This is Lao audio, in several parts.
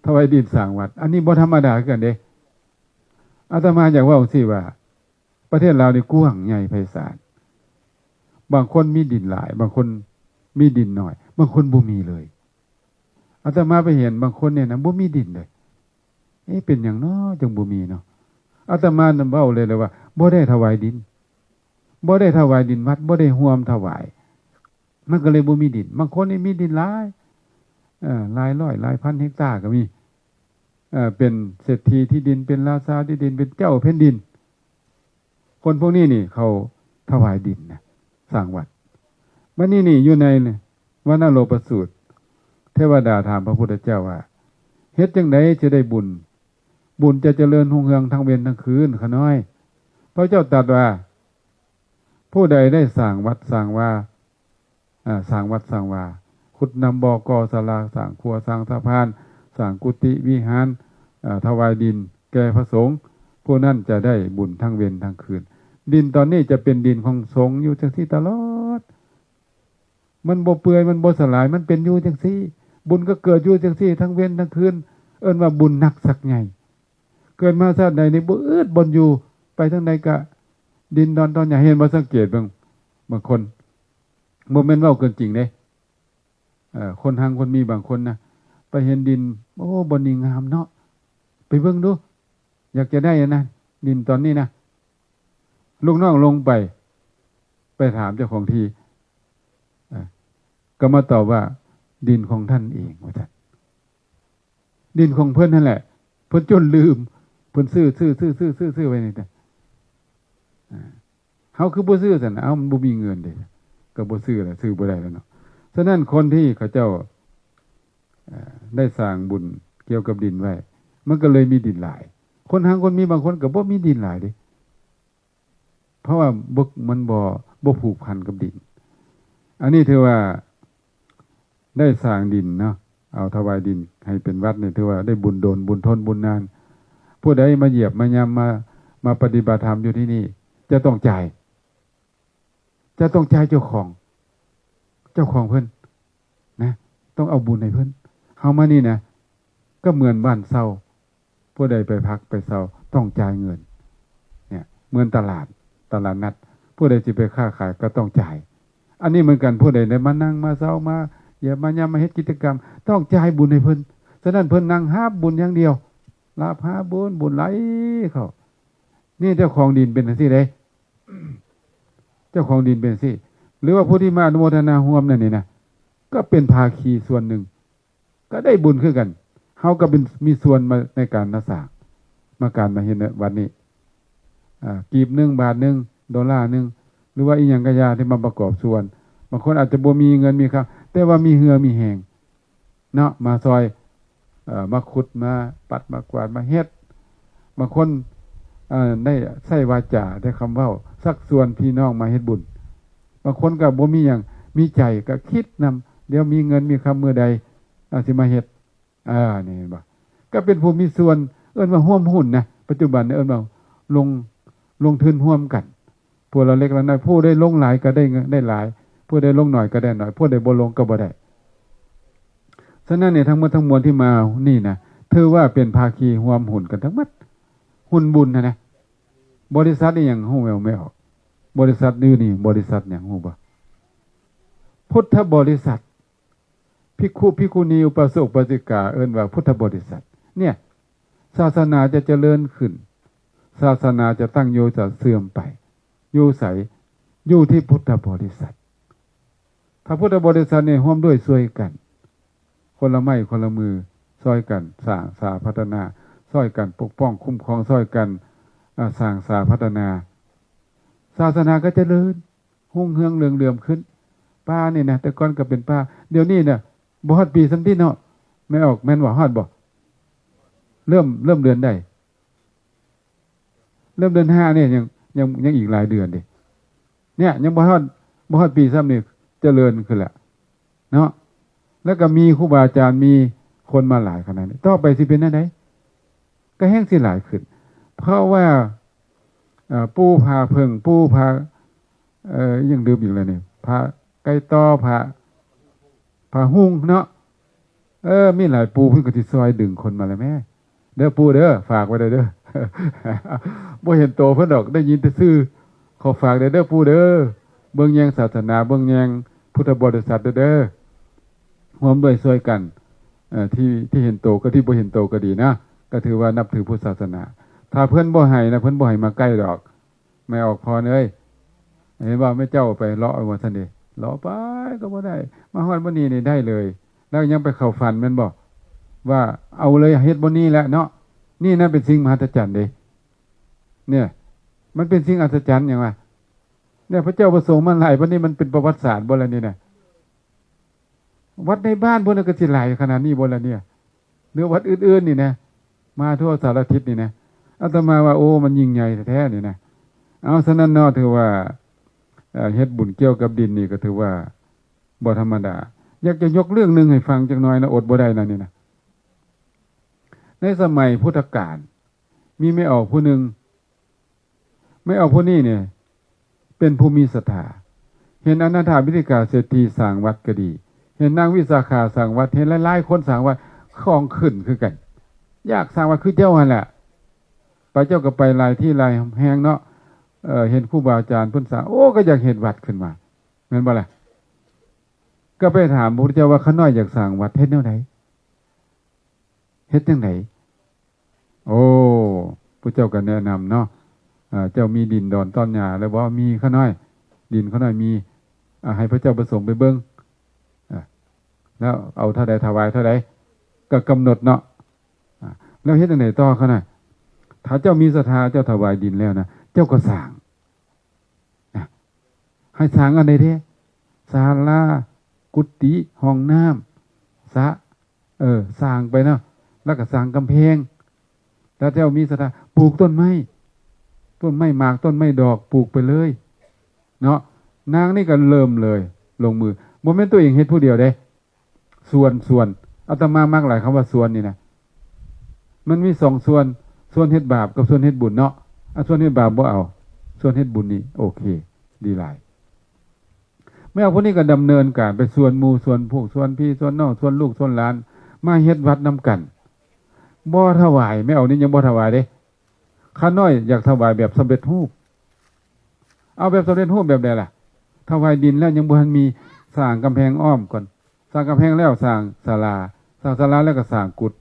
ຖວາຍດິນສ້າງວັດ ອັນນີ້ບໍ່ທຳມະດາຄືກັນເດ້. ອາດຕະມາຢາກເວົ້າຈັ່ງຊີ້ວ່າ ປະເທດລາວນີ້ກວ້າງໃຫຍ່ໄພສານ ບາງຄົນມີດິນຫຼາຍ ບາງຄົນມີດິນໜ້ອຍ ບາງຄົນບໍ່ມີເລີຍ. ອາດຕະມາໄປເຫັນບາງຄົນນີ້ນະ ບໍ່ມີດິນເລີຍ. ເອະ ເປັນຫຍັງເນາະ ຈັ່ງບໍ່ມີເນາະ? ອາດຕະມານັ້ນເວົ້າເລີຍແຫຼະວ່າ ບໍ່ໄດ້ຖວາຍດິນ ບໍ່ໄດ້ຖວາຍດິນວັດ ບໍ່ໄດ້ຮ່ວມຖວາຍ ມັນກໍເລີຍບໍ່ມີດິນ. ບາງຄົນນີ້ມີດິນຫຼາຍ ເອີ ຫຼາຍຮ້ອຍຫຼາຍພັນເຮັກຕາກໍມີ ເອີ ເປັນເສດຖີທີ່ດິນ ເປັນລາຊາທີ່ດິນ ເປັນເຈົ້າແຜ່ນດິນ. ຄົນພວກນີ້ນີ້ເຂົາຖວາຍດິນນະ ສ້າງວັດ. ບັດນີ້ນີ້ຢູ່ໃນວັນນະໂລປະສູດ ເທວະດາຖາມພະພຸດທະເຈົ້າວ່າ ເຮັດຈັ່ງໃດຈະໄດ້ບຸນ ບຸນຈະຈະເລີນຮຸ່ງເຮືອງທັງເວັນທັງຄືນ ຂະນ້ອຍ. ພະເຈົ້າຕັດວ່າ ຜູ້ໃດໄດ້ສ້າງວັດສ້າງວາ ອາ ສ້າງວັດສ້າງວາ ຂຸດນ້ຳບໍ່ ກໍ່ສາລາ ສ້າງຂົວ ສ້າງສະພານ ສ້າງກຸຕິວິຫານ ອາ ຖວາຍດິນແກ່ພະສົງ ຜູ້ນັ້ນຈະໄດ້ບຸນທັງເວັນທັງຄືນ. ດິນຕອນນີ້ຈະເປັນດິນຂອງສົງຢູ່ຈັ່ງຊີ້ຕະຫຼອດ. ມັນບໍ່ເປື່ອຍ ມັນບໍ່ສະຫຼາຍ ມັນເປັນຢູ່ຈັ່ງຊີ້. ບຸນກໍເກີດຢູ່ຈັ່ງຊີ້ທັງເວັນທັງຄືນ ເອີ້ນວ່າບຸນໜັກສັກໃຫຍ່. ເກີດມາຊາດໃດນີ້ບໍ່ອຶດບ່ອນຢູ່ ໄປທາງໃດກະດິນດອນຕອນຫຍ້າ. ເຫັນບໍ່? ສັງເກດເບິ່ງ ບາງຄົນ ບໍ່ແມ່ນເວົ້າເກີນຈິງເດ້. ເອີ ຄົນຮັ່ງຄົນມີບາງຄົນນະ ໄປເຫັນດິນ ໂອ້ ບ່ອນນີ້ງາມເນາະ ໄປເບິ່ງດູ ຢາກຈະໄດ້ອັນນັ້ນ ດິນຕອນນີ້ນະ. ລູກນ້ອງລົງໄປ ໄປຖາມເຈົ້າຂອງທີ່ ເອີ ກໍມາຕອບວ່າ ດິນຂອງທ່ານເອງ ວ່າຊັ້ນ. ດິນຂອງເພິ່ນຫັ້ນແຫຼະ ເພິ່ນຈົນລືມ ເພິ່ນຊື້ ຊື້ ຊື້ ຊື້ ຊື້ ຊື້ໄວ້ນີ້ແຫຼະ. ເຮົາຄືບໍ່ຊື້ຊັ້ນ? ເອົ້າ ມັນບໍ່ມີເງິນເດ້ ກໍບໍ່ຊື້ແຫຼະ ຊື້ບໍ່ໄດ້ແລ້ວເນາະ. ສະນັ້ນ ຄົນທີ່ເຂົາເຈົ້າ ເອີ ໄດ້ສ້າງບຸນກ່ຽວກັບດິນໄວ້ ມັນກໍເລີຍມີດິນຫຼາຍ. ຄົນຮັ່ງຄົນມີບາງຄົນກໍບໍ່ມີດິນຫຼາຍເດ້ ເພາະວ່າບໍ່ ມັນບໍ່ ບໍ່ຜູກພັນກັບດິນ. ອັນນີ້ຖືວ່າໄດ້ສ້າງດິນເນາະ ເອົາຖວາຍດິນໃຫ້ເປັນວັດນີ້ ຖືວ່າໄດ້ບຸນດົນ ບຸນທົນ ບຸນນານ. ຜູ້ໃດມາຢຽບມາຢາມ ມາ ມາປະຕິບັດທຳຢູ່ທີ່ນີ້ ຈະຕ້ອງຈ່າຍ ຈະຕ້ອງຈ່າຍເຈົ້າຂອງ ເຈົ້າຂອງເພິ່ນນະ ຕ້ອງເອົາບຸນໃຫ້ເພິ່ນ. ເຮົາມານີ້ນະ ກໍເໝືອນບ້ານເຊົ່າ ຜູ້ໃດໄປພັກໄປເຊົ່າຕ້ອງຈ່າຍເງິນ ເນີ້ຍ ເໝືອນຕະຫຼາດ ຕະຫຼາດນັດ ຜູ້ໃດຊິໄປຄ້າຂາຍກໍຕ້ອງຈ່າຍ. ອັນນີ້ເໝືອນກັນ ຜູ້ໃດໄດ້ມານັ່ງມາເຊົາ ມາຢຽບມາຢາມ ມາເຮັດກິດຈະກຳ ຕ້ອງຈ່າຍບຸນໃຫ້ເພິ່ນ. ສະນັ້ນ ເພິ່ນນັ່ງຮັບບຸນຢ່າງດຽວ ຮັບ ຮັບບຸນ ບຸນໄຫຼເຂົ້າ. ນີ້ເຈົ້າຂອງດິນເປັນຈັ່ງຊີ້ເດ້ ເຈົ້າຂອງດິນເປັນຈັ່ງຊີ້ ຫຼືວ່າຜູ້ທີ່ມາອະນຸໂມທະນາຮ່ວມນັ້ນນີ້ນະ ກໍເປັນພາຄີສ່ວນໜຶ່ງ ກໍໄດ້ບຸນຄືກັນ. ເຮົາກໍເປັນ ມີສ່ວນມາໃນການມາສ້າງ ມາການມາເຮັດໃນວັດນີ້ ອາ ກີບໜຶ່ງ ບາດໜຶ່ງ ໂດລາໜຶ່ງ ຫຼືວ່າອີ່ຫຍັງກໍຢ່າ ທີ່ມາປະກອບສ່ວນ. ບາງຄົນອາດຈະບໍ່ມີເງິນມີຄຳ ແຕ່ວ່າມີເຫື່ອມີແຮງ ເນາະ ມາຊ່ອຍ ເອີ ມາຂຸດ ມາປັດ ມາກວາດ ມາເຮັດ. ບາງຄົນ ເອີ ໄດ້ໃຊ້ວາຈາ ໄດ້ຄຳເວົ້າ ຊັກຊວນພີ່ນ້ອງມາເຮັດບຸນ. ບາງຄົນກໍບໍ່ມີຫຍັງ ມີໃຈກໍຄິດນຳ ດຽວມີເງິນມີຄຳມື້ໃດ ອາ ຊິມາເຮັດ. ເອີ ນີ້ເຫັນບໍ່? ກໍເປັນຜູ້ມີສ່ວນ ເອີ້ນວ່າຮ່ວມຮຸ້ນນະ ປັດຈຸບັນເອີ້ນວ່າລົງ ລົງທຶນຮ່ວມກັນ. ຜູ້ລະເລັກລະນ້ອຍ ຜູ້ໃດລົງຫຼາຍກໍໄດ້ເງິນ ໄດ້ຫຼາຍ ຜູ້ໃດລົງໜ້ອຍກໍໄດ້ໜ້ອຍ ຜູ້ໃດບໍ່ລົງກໍບໍ່ໄດ້. ສະນັ້ນນີ້ ທັງໝົດທັງມວນທີ່ມານີ້ນະ ຖືວ່າເປັນພາຄີຮ່ວມຮຸ້ນກັນທັງໝົດ ຮຸ້ນບຸນຫັ້ນນະ. ບໍລິສັດອີ່ຫຍັງຮູ້ແມ່ນບໍ່? ບໍລິສັດຢູ່ນີ້ ບໍລິສັດຫຍັງຮູ້ບໍ່? ພຸດທະບໍລິສັດ. ພິກຂຸ ພິກຂຸນີ ອຸປາສົກ ອຸປາສິກາ ເອີ້ນວ່າພຸດທະບໍລິສັດ. ເນີ້ຍ ສາສະໜາຈະຈະເລີນຂຶ້ນ ສາສະໜາຈະຕັ້ງຢູ່ ຈະເສື່ອມໄປ ຢູ່ໃສ? ຢູ່ທີ່ພຸດທະບໍລິສັດ. ພະພຸດທະບໍລິສັດນີ້ຮ່ວມດ້ວຍຊ່ວຍກັນ ຄົນລະໄມ້ຄົນລະມື ຊ່ອຍກັນສ້າງສາພັດທະນາ ຊ່ອຍກັນປົກປ້ອງຄຸ້ມຄອງ ຊ່ອຍກັນ ອາ ສ້າງສາພັດທະນາ ສາສະໜາກໍຈະເລີນ ຮຸ່ງເຮືອງເຫຼືອງເຫຼືອມຂຶ້ນ. ປ່ານີ້ນະ ແຕ່ກ່ອນກໍເປັນປ່າ ດຽວນີ້ນະ ບໍ່ຮອດປີຊ້ຳຕິເນາະ ແມ່ອອກ ແມ່ນບໍ່? ຮອດບໍ່? ເລີ່ມ ເລີ່ມເດືອນໃດ? ເລີ່ມເດືອນຫ້ານີ້ ຍັງ ຍັງ ຍັງອີກຫຼາຍເດືອນເດ. ເນີ້ຍ ຍັງບໍ່ຮອດ ບໍ່ຮອດປີຊ້ຳນີ້ ຈະເລີນຂຶ້ນແລ້ວເນາະ. ແລ້ວກໍມີຄູບາອາຈານ ມີຄົນມາຫຼາຍຂະໜາດນີ້ ຕໍ່ໄປຊິເປັນແນວໃດ? ກໍແຮ່ງຊິຫຼາຍຂຶ້ນ ເພາະວ່າ ເອີ ປູ່ຜາເຜິ້ງ ປູ່ຜາ ເອີ ອີ່ຫຍັງລືມອີກແລ້ວນີ້ ຜາໄກ່ຕໍ່ ຜາ ຜາຮຸ່ງເນາະ ເອີ ມີຫຼາຍ ປູ່ເພິ່ນກໍຊິຊ່ອຍດຶງຄົນມາແຫຼະແມ້ ເດີປູ່ເດີ ຝາກໄວ້ເດີ ບໍ່ເຫັນໂຕເພິ່ນດອກ ໄດ້ຍິນແຕ່ຊື່ ຂໍຝາກແດ່ເດີປູ່ເດີ ເບິ່ງແຍງສາສະໜາ ເບິ່ງແຍງພຸດທະບໍລິສັດເດີ ຮ່ວມດ້ວຍຊ່ວຍກັນ ເອີ ທີ່ ທີ່ເຫັນໂຕກັບທີ່ບໍ່ເຫັນໂຕກໍດີນະ ກໍຖືວ່ານັບຖືພຸດສາສະໜາ. ຖ້າເພິ່ນບໍ່ໃຫ້ນະ ເພິ່ນບໍ່ໃຫ້ມາໃກ້ດອກ ແມ່ອອກພອນເອີຍ ເຫັນບໍ່ ແມ່ເຈົ້າໄປເລາະວ່າຊັ້ນເດ ເລາະໄປກໍບໍ່ໄດ້ ມາຮອດມື້ນີ້ນີ້ໄດ້ເລີຍ ແລ້ວຍັງໄປເຂົ້າຝັນແມ່ນບໍ່ ວ່າເອົາເລີຍ ເຮັດບ່ອນນີ້ແຫຼະເນາະ. ນີ້ນະເປັນສິ່ງມະຫັດສະຈັນເດ້ ເນຍ ມັນເປັນສິ່ງອັດສະຈັນຫຍັງວະ ເນຍ ພະເຈົ້າປະສົງມາຫຼາຍປານນີ້ ມັນເປັນປະຫວັດສາດບໍ່ລະນີ້ນະ? ວັດໃນບ້ານພວກນັ້ນກໍຊິຫຼາຍຂະໜາດນີ້ບໍ່ລະເນຍ ຫຼືວັດອື່ນໆນີ້ນະ ມາທົ່ວສາລະທິດນີ້ນະ. ອາດຕະມາວ່າ ໂອ້ ມັນຍິ່ງໃຫຍ່ແທ້ໆນີ້ນະ. ເອົາ ສະນັ້ນເນາະ ຖືວ່າ ເອີ ເຮັດບຸນກ່ຽວກັບດິນນີ້ກໍຖືວ່າບໍ່ທຳມະດາ. ຢາກຈະຍົກເລື່ອງໜຶ່ງໃຫ້ຟັງຈັກໜ້ອຍນະ ອົດບໍ່ໄດ້ນະນີ້ນະ. ໃນສະໄໝພຸດທະການ ມີແມ່ອອກຜູ້ໜຶ່ງ ແມ່ອອກຜູ້ນີ້ນີ້ເປັນຜູ້ມີສັດທາ ເຫັນອະນາຖາບິນະກາເສດຖີສ້າງວັດກໍດີ ເຫັນນາງວິສາຂາສ້າງວັດ ເຫັນຫຼາຍໆຄົນສ້າງວັດ ຂອງຂຶ້ນຄືກັນ ຢາກສ້າງວັດຄືເຈົ້າຫັ້ນແຫຼະ. ໄປເຈົ້າກໍໄປຫຼາຍທີ່ຫຼາຍແຫ່ງເນາະ ເອີ ເຫັນຄູບາອາຈານເພິ່ນສ້າງ ໂອ້ ກໍຢາກເຮັດວັດຂຶ້ນມາ ແມ່ນບໍ່ລະ? ກໍໄປຖາມພະພຸດທະເຈົ້າວ່າ ຂ້ານ້ອຍຢາກສ້າງວັດເຮັດແນວໃດ? ເຮັດຈັ່ງໃດ? ໂອ້ ພະເຈົ້າກໍແນະນຳເນາະ ເຈົ້າມີດິນດອນຕອນຫຍ້າແລ້ວບໍ່? ມີ ຂ້ານ້ອຍ ດິນຂ້ານ້ອຍມີ ໃຫ້ພະເຈົ້າປະສົງໄປເບິ່ງ ແລ້ວເອົາເທົ່າໃດ ຖວາຍເທົ່າໃດ ກໍກຳນົດເນາະ. ແລ້ວເຮັດຈັ່ງໃດຕໍ່ ຂ້ານ້ອຍ? ຖ້າເຈົ້າມີສັດທາ ເຈົ້າຖວາຍດິນແລ້ວນະ ເຈົ້າກໍສ້າງ ນະ ໃຫ້ສ້າງອັນໃດແດ່? ສາລາ, ກຸຕິ, ຫ້ອງນ້ຳ, ສະ ເອີ ສ້າງໄປເນາະ ແລ້ວກໍສ້າງກຳແພງ. ຖ້າເຈົ້າມີສັດທາ ປູກຕົ້ນໄມ້ ຕົ້ນໄມ້ໝາກ ຕົ້ນໄມ້ດອກ ປູກໄປເລີຍເນາະ. ນາງນີ້ກໍເລີ່ມເລີຍ ລົງມື ບໍ່ແມ່ນຕົວເອງເຮັດຜູ້ດຽວເດ້. ສ່ວນ ສ່ວນ ອາດຕະມາມັກຫຼາຍຄຳວ່າສ່ວນນີ້ນະ ມັນມີສອງສ່ວນ ສ່ວນເຮັດບາບກັບສ່ວນເຮັດບຸນເນາະ. ອາ ສ່ວນເຮັດບາບບໍ່ເອົາ ສ່ວນເຮັດບຸນນີ້ໂອເຄ ດີຫຼາຍ. ແມ່ອອກຜູ້ນີ້ກໍດຳເນີນການໄປຊວນໝູ່ ຊວນພວກ ຊວນພີ່ ຊວນນ້ອງ ຊວນລູກ ຊວນຫຼານ ມາເຮັດວັດນຳກັນ. ບໍ່ຖວາຍ ແມ່ອອກນີ້ຍັງບໍ່ຖວາຍເດ້. ຂ້ານ້ອຍຢາກຖວາຍແບບສຳເລັດຮູບ. ເອົາແບບສຳເລັດຮູບແບບໃດລະ? ຖວາຍດິນແລ້ວຍັງບໍ່ທັນມີ ສ້າງກຳແພງອ້ອມກ່ອນ. ສ້າງກຳແພງແລ້ວສ້າງສາລາ ສ້າງສາລາແລ້ວກໍສ້າງກຸດ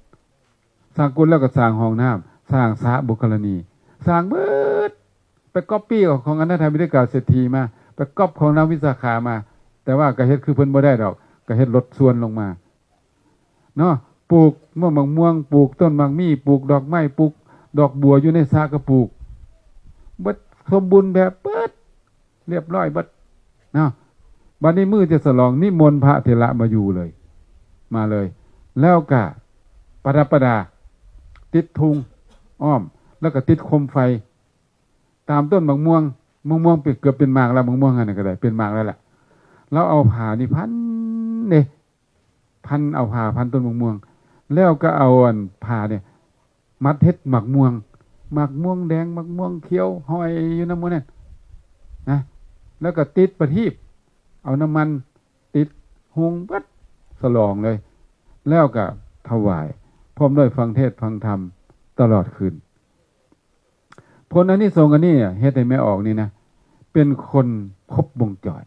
ສ້າງກຸດແລ້ວກໍສ້າງຫ້ອງນ້ຳ ສ້າງສະບົກຄະລະນີ ສ້າງເບິດ. ໄປກັອບປີ້ເອົາຂອງອະນາຖາບິນະກາເສດຖີມາ ໄປກັອບຂອງນາງວິສາຂາມາ ແຕ່ວ່າກໍເຮັດຄືເພິ່ນບໍ່ໄດ້ດອກ ກໍເຮັດລົດສ່ວນລົງມາເນາະ. ປູກຕົ້ນໝາກມ່ວງ ປູກຕົ້ນໝາກມີ້ ປູກດອກໄມ້ ປູກດອກບົວຢູ່ໃນສະກໍປູກ ເບິດ ສົມບູນແບບເບິດ ລຽບຮ້ອຍເບິດເນາະ. ບັດນີ້ມື້ຈະສະຫຼອງ ນິມົນພະເຖລະມາຢູ່ເລີຍ ມາເລີຍ ແລ້ວກະປະດັບປະດາ ຕິດທຸງອ້ອມ ແລ້ວກະຕິດໂຄມໄຟຕາມຕົ້ນໝາກມ່ວງ. ໝາກມ່ວງເປັນ ເກືອບເປັນໝາກແລ້ວ ໝາກມ່ວງຫັ້ນນະກໍໄດ້ ເປັນໝາກແລ້ວລະ. ລາວເອົາຜ້ານີ້ພັນເດ້ ພັນ ເອົາຜ້າພັນຕົ້ນໝາກມ່ວງ ແລ້ວກໍເອົາອັນຜ້ານີ້ ມັດເຮັດໝາກມ່ວງ ໝາກມ່ວງແດງ ໝາກມ່ວງຂຽວ ຫ້ອຍຢູ່ນຳໝົດນັ້ນນະ. ແລ້ວກໍຕິດປະທີບ ເອົານ້ຳມັນຕິດຫຸ່ງເບິດ ສະຫຼອງເລີຍ ແລ້ວກໍຖວາຍ ພ້ອມດ້ວຍຟັງເທດຟັງທຳຕະຫຼອດຄືນ. ຜົນອານິສົງອັນນີ້ເຮັດໃຫ້ແມ່ອອກນີ້ນະ ເປັນຄົນຄົບວົງຈອນ.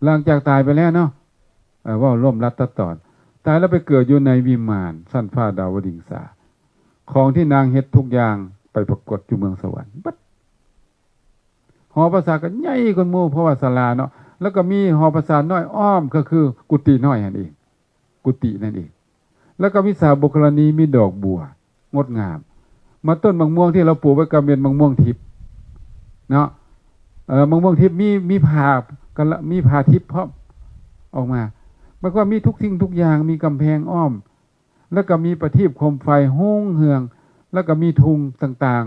ຫຼັງຈາກຕາຍໄປແລ້ວເນາະ ເວົ້າລວມລັດຕັດຕອນ ຕາຍແລ້ວໄປເກີດຢູ່ໃນວິມານຊັ້ນຟ້າດາວະດິງສາ ຂອງທີ່ນາງເຮັດທຸກຢ່າງໄປປາກົດຢູ່ເມືອງສະຫວັນເບິດ. ຫໍປາສາດກໍໃຫຍ່ກວ່າໝູ່ ເພາະວ່າສາລາເນາະ ແລ້ວກໍມີຫໍປາສາດນ້ອຍອ້ອມ ກໍຄືກຸຕິນ້ອຍຫັ້ນເອງ ກຸຕິນັ້ນເອງ. ແລ້ວກໍມີສາບົກຄະລະນີ ມີດອກບົວງົດງາມ ມາຕົ້ນໝາກມ່ວງທີ່ລາວປູກໄວ້ກໍເປັນໝາກມ່ວງທິບເນາະ. ເອີ ໝາກມ່ວງທິບມີ ມີຜ້າ ກໍລະ ມີຜ້າທິບພ້ອມອອກມາ ໝາຍຄວາມມີທຸກສິ່ງທຸກຢ່າງ ມີກຳແພງອ້ອມ ແລ້ວກໍມີປະທີບໂຄມໄຟຮຸ່ງເຮືອງ ແລ້ວກໍມີທຸງຕ່າງ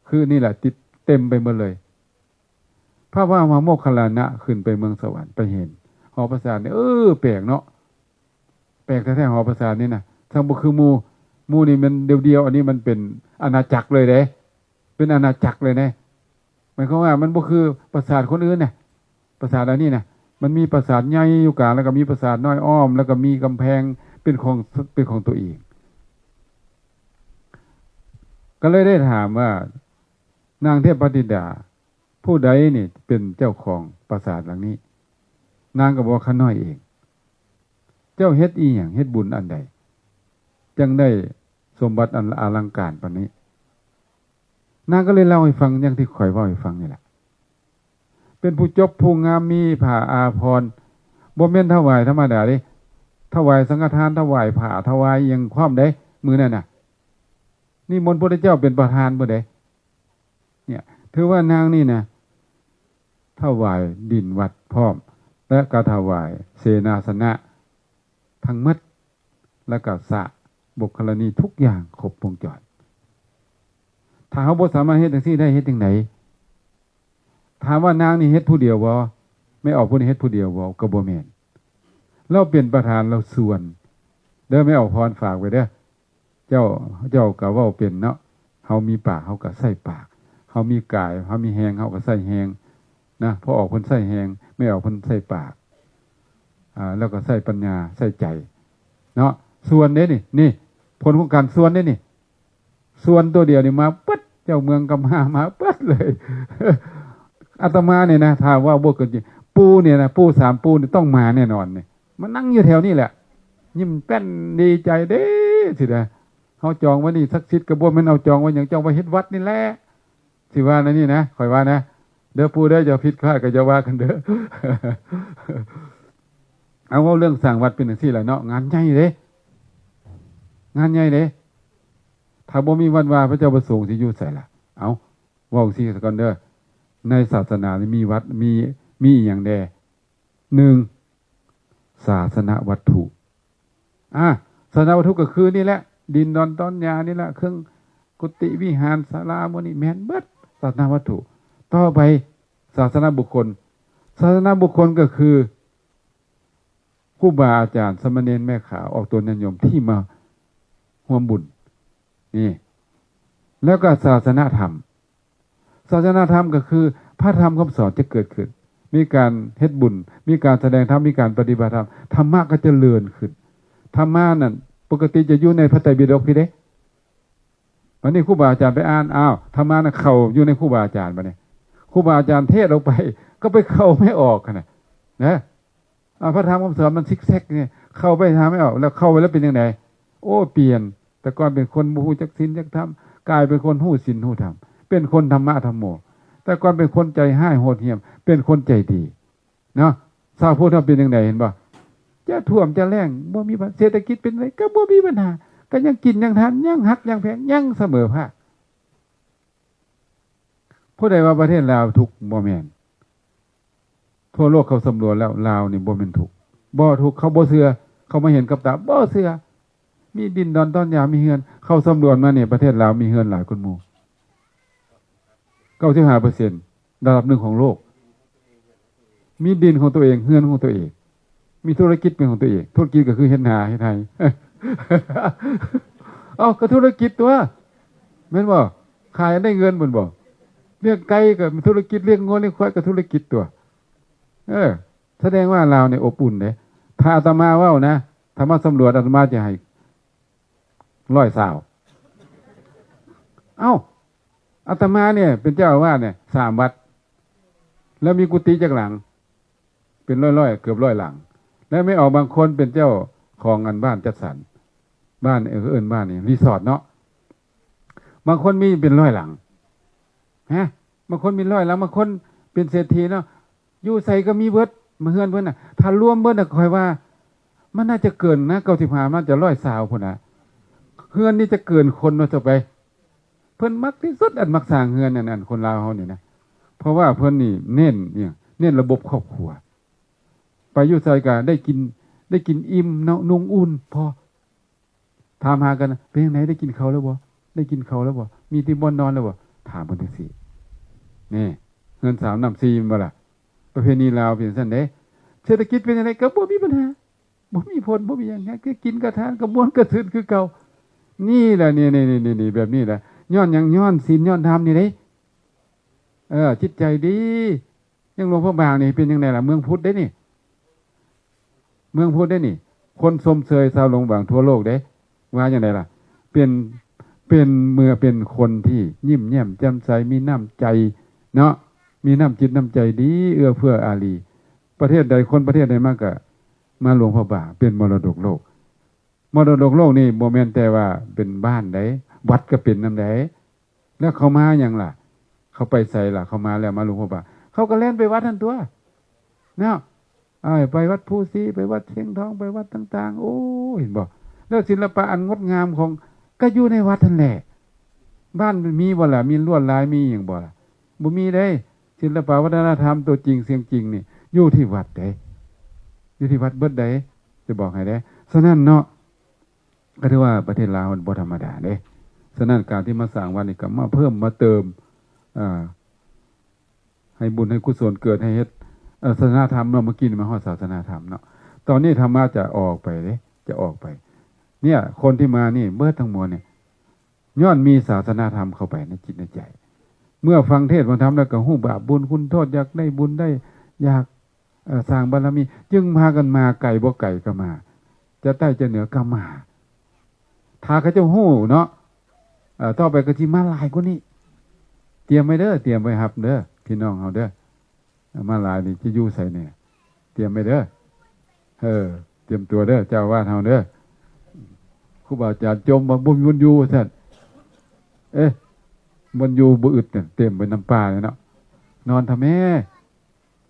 ໆ ຄືນີ້ແຫຼະ ຕິດເຕັມໄປໝົດເລີຍ. ພະມະຫາໂມກຄັນລານະຂຶ້ນໄປເມືອງສະຫວັນ ໄປເຫັນຫໍປາສາດນີ້ ເອີ ແປກເນາະ ແປກແທ້ໆ ຫໍປາສາດນີ້ນະ ຊ່າງບໍ່ຄືໝູ່. ໝູ່ນີ້ມັນດຽວໆ ອັນນີ້ມັນເປັນອານາຈັກເລີຍເດ້ ເປັນອານາຈັກເລີຍເດ້. ໝາຍຄວາມວ່າມັນບໍ່ຄືປາສາດຄົນອື່ນນະ ປາສາດອັນນີ້ນະ ມັນມີປາສາດໃຫຍ່ຢູ່ກາງ ແລ້ວກໍມີປາສາດນ້ອຍອ້ອມ ແລ້ວກໍມີກຳແພງເປັນຂອງ ເປັນຂອງຕົວເອງ. ກໍເລີຍໄດ້ຖາມວ່າ ນາງເທບປະຕິດດາ ຜູ້ໃດນີ້ເປັນເຈົ້າຂອງປາສາດຫຼັງນີ້? ນາງກໍບອກວ່າ ຂ້ານ້ອຍເອງ. ເຈົ້າເຮັດອີ່ຫຍັງ ເຮັດບຸນອັນໃດ ຈັ່ງໄດ້ສົມບັດອັນອະລັງການປານນີ້? ນາງກໍເລີຍເລົ່າໃຫ້ຟັງຢ່າງທີ່ຂ້ອຍເວົ້າໃຫ້ຟັງນີ້ແຫຼະ. ເປັນຜູ້ຈົບຜູ້ງາມ ມີຜ້າອາພອນ ບໍ່ແມ່ນຖວາຍທຳມະດາເດ້ ຖວາຍສັງຄະທານ ຖວາຍຜ້າ ຖວາຍຫຍັງພ້ອມເດ້. ມື້ນັ້ນນະ ນິມົນພະພຸດທະເຈົ້າເປັນປະທານພຸ້ນເດ້. ເນຍ ຖືວ່ານາງນີ້ນະ ຖວາຍດິນວັດພ້ອມ ແລະ ກໍຖວາຍເສນາສະນະທັງໝົດ ແລ້ວກໍສະບຸກຄະລະນີທຸກຢ່າງຄົບວົງຈອນ. ຖ້າເຮົາບໍ່ສາມາດເຮັດຈັ່ງຊີ້ໄດ້ ເຮັດຈັ່ງໃດ? ຖາມວ່ານາງນີ້ເຮັດຜູ້ດຽວບໍ່? ແມ່ອອກຜູ້ນີ້ເຮັດຜູ້ດຽວບໍ່? ກໍບໍ່ແມ່ນ. ລາວເປັນປະທານ ລາວຊວນເດີ. ແມ່ອອກພອນ ຝາກໄວ້ເດີ. ເຈົ້າ ເຈົ້າກໍເວົ້າເປັນເນາະ. ເຮົາມີປາກ ເຮົາກໍໃຊ້ປາກ. ເຮົາມີກາຍ ເຮົາມີແຮງ ເຮົາກໍໃຊ້ແຮງນະ. ພໍ່ອອກເພິ່ນໃຊ້ແຮງ ແມ່ອອກເພິ່ນໃຊ້ປາກ ອາ ແລ້ວກໍໃຊ້ປັນຍາ ໃຊ້ໃຈເນາະ. ຊວນເດ້ນີ້ ນີ້ ຜົນຂອງການຊວນເດ້ນີ້. ຊວນຕົວດຽວນີ້ມາເບິດ ເຈົ້າເມືອງກໍມາ ມາເບິດເລີຍ. ອາດຕະມານີ້ນະ ຖ້າເວົ້າບໍ່ເກີນຈິງ ປູນີ້ນະ ປູສາມປູນີ້ຕ້ອງມາແນ່ນອນນີ້. ມານັ່ງຢູ່ແຖວນີ້ແຫຼະ ຍິ້ມແປ້ນດີໃຈເດ້ຊິນະ. ເຮົາຈອງໄວ້ນີ້ສັກສິດ ກໍບໍ່ແມ່ນເອົາຈອງໄວ້ຫຍັງ ຈອງໄວ້ເຮັດວັດນີ້ແຫຼະ ຊິວ່າແນວນີ້ນະ ຂ້ອຍວ່ານະ. ເດີປູເດີ ຢ່າຜິດພາດກໍຢ່າວ່າກັນເດີ. ເອົາ ເວົ້າເລື່ອງສ້າງວັດເປັນຈັ່ງຊີ້ແຫຼະເນາະ ງານໃຫຍ່ເດ້ ງານໃຫຍ່ເດ້. ຖ້າບໍ່ມີວັດວາ ພະເຈົ້າພະສົງຊິຢູ່ໃສລະ? ເອົາ ເວົ້າຊີ້ສາກ່ອນເດີ ໃນສາສະໜານີ້ມີວັດ ມີ ມີອີ່ຫຍັງແດ່? ໜຶ່ງ ສາສະນະວັດຖຸ. ອາ ສາສະນະວັດຖຸກໍຄືນີ້ແຫຼະ ດິນດອນຕອນຫຍ້ານີ້ແຫຼະ ເຄື່ອງກຸຕິວິຫານສາລາໝູ່ນີ້ ແມ່ນເບິດສາສະນະວັດຖຸ. ຕໍ່ໄປ ສາສະນະບຸກຄົນ. ສາສະນະບຸກຄົນກໍຄື ຄູບາອາຈານ ສາມະເນນ ແມ່ຂາວ ອອກຕົນຍາດໂຍມທີ່ມາຮ່ວມບຸນນີ້. ແລ້ວກໍສາສະນະທຳ. ສາສະນະທຳກໍຄືພະທຳຄຳສອນຈະເກີດຂຶ້ນ ມີການເຮັດບຸນ ມີການສະແດງທຳ ມີການປະຕິບັດທຳ ທຳມະກໍຈະເລີນຂຶ້ນ. ທຳມະນັ້ນປົກກະຕິຈະຢູ່ໃນພະໄຕປິດົກພີ້ເດ້. ບັດນີ້ຄູບາອາຈານໄປອ່ານ ອ້າວ ທຳມະນັ້ນເຂົ້າຢູ່ໃນຄູບາອາຈານ. ບັດນີ້ຄູບາອາຈານເທດອອກໄປ ກໍໄປເຂົ້າໄມ່ອອກຫັ້ນນະ ນະ. ອາ ພະທຳຄຳສອນມັນຊິກແຊັກນີ້ ເຂົ້າໄປຫາໄມ່ອອກ ແລ້ວເຂົ້າໄປແລ້ວເປັນຈັ່ງໃດ? ໂອ້ ປ່ຽນ. ແຕ່ກ່ອນເປັນຄົນບໍ່ຮູ້ຈັກສິນຈັກທຳ ກາຍເປັນຄົນຮູ້ສິນຮູ້ທຳ ເປັນຄົນທຳມະທຳໂມ. ແຕ່ກ່ອນເປັນຄົນໃຈຮ້າຍໂຫດຫ້ຽມ ເປັນຄົນໃຈດີເນາະ. ຊາວພຸດເຮົາເປັນຈັ່ງໃດ ເຫັນບໍ່? ຈະຖ້ວມຈະແລ້ງບໍ່ມີບັນ ເສດຖະກິດເປັນໃດກໍບໍ່ມີບັນຫາ ກໍຍັງກິນຍັງທານ ຍັງຮັກຍັງແພງ ຍັງສະເໝີພາກ. ຜູ້ໃດວ່າປະເທດລາວທຸກ? ບໍ່ແມ່ນ. ທົ່ວໂລກເຂົາສຳຫຼວດແລ້ວ ລາວນີ້ບໍ່ແມ່ນທຸກ ບໍ່ທຸກ. ເຂົາບໍ່ເຊື່ອ ເຂົາມາເຫັນກັບຕາບໍ່ເຊື່ອ. ມີດິນດອນຕອນຫຍ້າ ມີເຮືອນ. ເຂົາສຳຫຼວດມານີ້ ປະເທດລາວມີເຮືອນຫຼາຍກວ່າໝູ່ ເກົ້າສິບຫ້າເປີເຊັນ ລະດັບໜຶ່ງຂອງໂລກ. ມີດິນຂອງຕົວເອງ ເຮືອນຂອງຕົວເອງ ມີທຸລະກິດເປັນຂອງຕົວເອງ. ທຸລະກິດກໍຄືເຮັດນາເຮັດໄຮ່. ເອົ້າ ກໍທຸລະກິດຕົວະ ແມ່ນບໍ່? ຂາຍໄດ້ເງິນແມ່ນບໍ່? ລ້ຽງໄກ່ກໍທຸລະກິດ ລ້ຽງງົວລ້ຽງຄວາຍກໍທຸລະກິດຕົວະ. ເອີ ສະແດງວ່າລາວນີ້ອົບອຸ່ນເດ້. ຖ້າອາດຕະມາເວົ້ານະ ຖ້າມາສຳຫຼວດ ອາດຕະມາຈະໃຫ້ຮ້ອຍຊາວ. ເອົ້າ ອາດຕະມານີ້ເປັນເຈົ້າອາວາດນີ້ສາມວັດ ແລ້ວມີກຸຕິຈັກຫຼັງ? ເປັນຮ້ອຍໆ ເກືອບຮ້ອຍຫຼັງ. ແລ້ວແມ່ອອກບາງຄົນເປັນເຈົ້າຂອງອັນບ້ານຈັດສັນ ບ້ານ ເອີ້ນບ້ານນີ້ ຣີສອດເນາະ. ບາງຄົນມີເປັນຮ້ອຍຫຼັງ ຮະ ບາງຄົນມີຮ້ອຍຫຼັງ ບາງຄົນເປັນເສດຖີເນາະ. ຢູ່ໃສກໍມີເບິດ ມາເຮືອນເພິ່ນນະ. ຖ້າລວມເບິດນະ ຂ້ອຍວ່າມັນໜ້າຈະເກີນນະ ເກົ້າສິບຫ້າ ມັນຈະຮ້ອຍຊາວພຸ້ນນະ. ເຮືອນນີ້ຈະເກີນຄົນວ່າຊະໄປ. ເພິ່ນມັກທີ່ສຸດ ອັນມັກສ້າງເຮືອນ ອັນ ອັນຄົນລາວເຮົານີ້ນະ. ເພາະວ່າເພິ່ນນີ້ເນັ້ນຫຍັງ? ເນັ້ນລະບົບຄອບຄົວ. ໄປຢູ່ໃສກໍໄດ້ກິນ ໄດ້ກິນອີ່ມເນາະ ນຸ່ງອຸ່ນພໍ. ຖາມຫາກັນ ເປັນຈັ່ງໃດ ໄດ້ກິນເຂົ້າແລ້ວບໍ່? ໄດ້ກິນເຂົ້າແລ້ວບໍ່? ມີທີ່ບ່ອນນອນແລ້ວບໍ່? ຖາມເພິ່ນຈັ່ງຊີ້. ນີ້ ເຮືອນສາມນ້ຳສີ່ແມ່ນບໍ່ລະ? ປະເພນີລາວເປັນຊັ້ນເດ້. ເສດຖະກິດເປັນຈັ່ງໃດກໍບໍ່ມີບັນຫາ ບໍ່ມີພົນ ບໍ່ມີຫຍັງ ຫາກໍກິນກໍທານ ກໍມ່ວນກໍຊື່ນຄືເກົ່າ. ນີ້ແຫຼະ ນີ້ ນີ້ ແບບນີ້ແຫຼະ. ຍ້ອນຫຍັງ? ຍ້ອນສິນ ຍ້ອນທຳນີ້ເດ້. ເອີ ຈິດໃຈດີ. ຢ່າງຫຼວງພະບາງນີ້ເປັນຈັ່ງໃດລະ? ເມືອງພຸດເດ້ນີ້. ມືອງພຸດເດ້ນີ້ ຄົນຊົມເຊີຍຊາວຫຼວງພະບາງທົ່ວໂລກເດ້. ວ່າຈັ່ງໃດລະ? ເປັນ ເປັນເມື່ອ ເປັນຄົນທີ່ຍິ້ມແຍ້ມແຈ່ມໃສ ມີນ້ຳໃຈເນາະ ມີນ້ຳຈິດນ້ຳໃຈດີ ເອື້ອເຟື້ອອາຣີ. ປະເທດໃດ ຄົນປະເທດໃດມາກະມາຫຼວງພະບາງ ເປັນມໍລະດົກໂລກ. ມໍລະດົກໂລກນີ້ບໍ່ແມ່ນແຕ່ວ່າເປັນບ້ານໃດ ວັດກະເປັນນຳໃດ. ແລ້ວເຂົາມາຫຍັງລະ? ເຂົາໄປໃສລະ? ເຂົາມາແລ້ວ ມາຫຼວງພະບາງ ເຂົາກະແລ່ນໄປວັດຫັ້ນຕົວະ ເນາະ. ອ້າຍ ໄປວັດພູສີ ໄປວັດຊຽງທອງ ໄປວັດຕ່າງໆ ໂອ້ ເຫັນບໍ່? ແລ້ວສິລະປະອັນງົດງາມຂອງ ກະຢູ່ໃນວັດຫັ້ນແຫຼະ. ບ້ານມີບໍ່ລະ? ມີລວດລາຍ ມີຫຍັງບໍ່ລະ? ບໍ່ມີເດ້. ສິລະປະວັດທະນະທຳຕົວຈິງສຽງຈິງນີ້ ຢູ່ທີ່ວັດເດ້ ຢູ່ທີ່ວັດເບິດເດ້ ຈະບອກໃຫ້ເດ້. ສະນັ້ນເນາະ ກໍຖືວ່າປະເທດລາວມັນບໍ່ທຳມະດາເດ້. ສະນັ້ນການທີ່ມາສ້າງວັດນີ້ກໍມາເພີ່ມມາເຕີມ ເອີ ໃຫ້ບຸນໃຫ້ກຸສົນເກີດ ໃຫ້ເຮັດ ເອີ ສາສະໜາທຳເນາະ. ເມື່ອກີ້ນີ້ມາຮອດສາສະໜາທຳເນາະ ຕອນນີ້ທຳມະຈະອອກໄປເດ້ ຈະອອກໄປ. ເນຍ ຄົນທີ່ມານີ້ເບິດທັງມວນນີ້ ຍ້ອນມີສາສະໜາທຳເຂົ້າໄປໃນຈິດໃນໃຈ. ເມື່ອຟັງເທດຟັງທຳແລ້ວກໍຮູ້ບາບບຸນຄຸນໂທດ ຢາກໄດ້ບຸນໄດ້ ຢາກ ເອີ ສ້າງບາລະມີ ຈຶ່ງພາກັນມາ ໄກບໍ່ໄກກໍມາ ຈະໃຕ້ຈະເໜືອກໍມາ. ຖ້າເຂົາເຈົ້າຮູ້ເນາະ ເອີ ຕໍ່ໄປກໍຊິມາຫຼາຍກວ່ານີ້. ຕຽມໄວ້ເດີ ຕຽມໄວ້ຮັບເດີ ພີ່ນ້ອງເຮົາເດີ. ມາຫຼາຍນີ້ຈະຢູ່ໃສແດ່? ຕຽມໄວ້ເດີ ເອີ ຕຽມຕົວເດີ ເຈົ້າອາວາດເຮົາເດີ. ຄູບາອາຈານຈົ່ມວ່າບໍ່ມີບ່ອນຢູ່ວ່າຊັ້ນ. ເອະ ບ່ອນຢູ່ບໍ່ອຶດ ເຕັມໄປນຳປ່າເລີຍເນາະ. ນອນທຳແມ່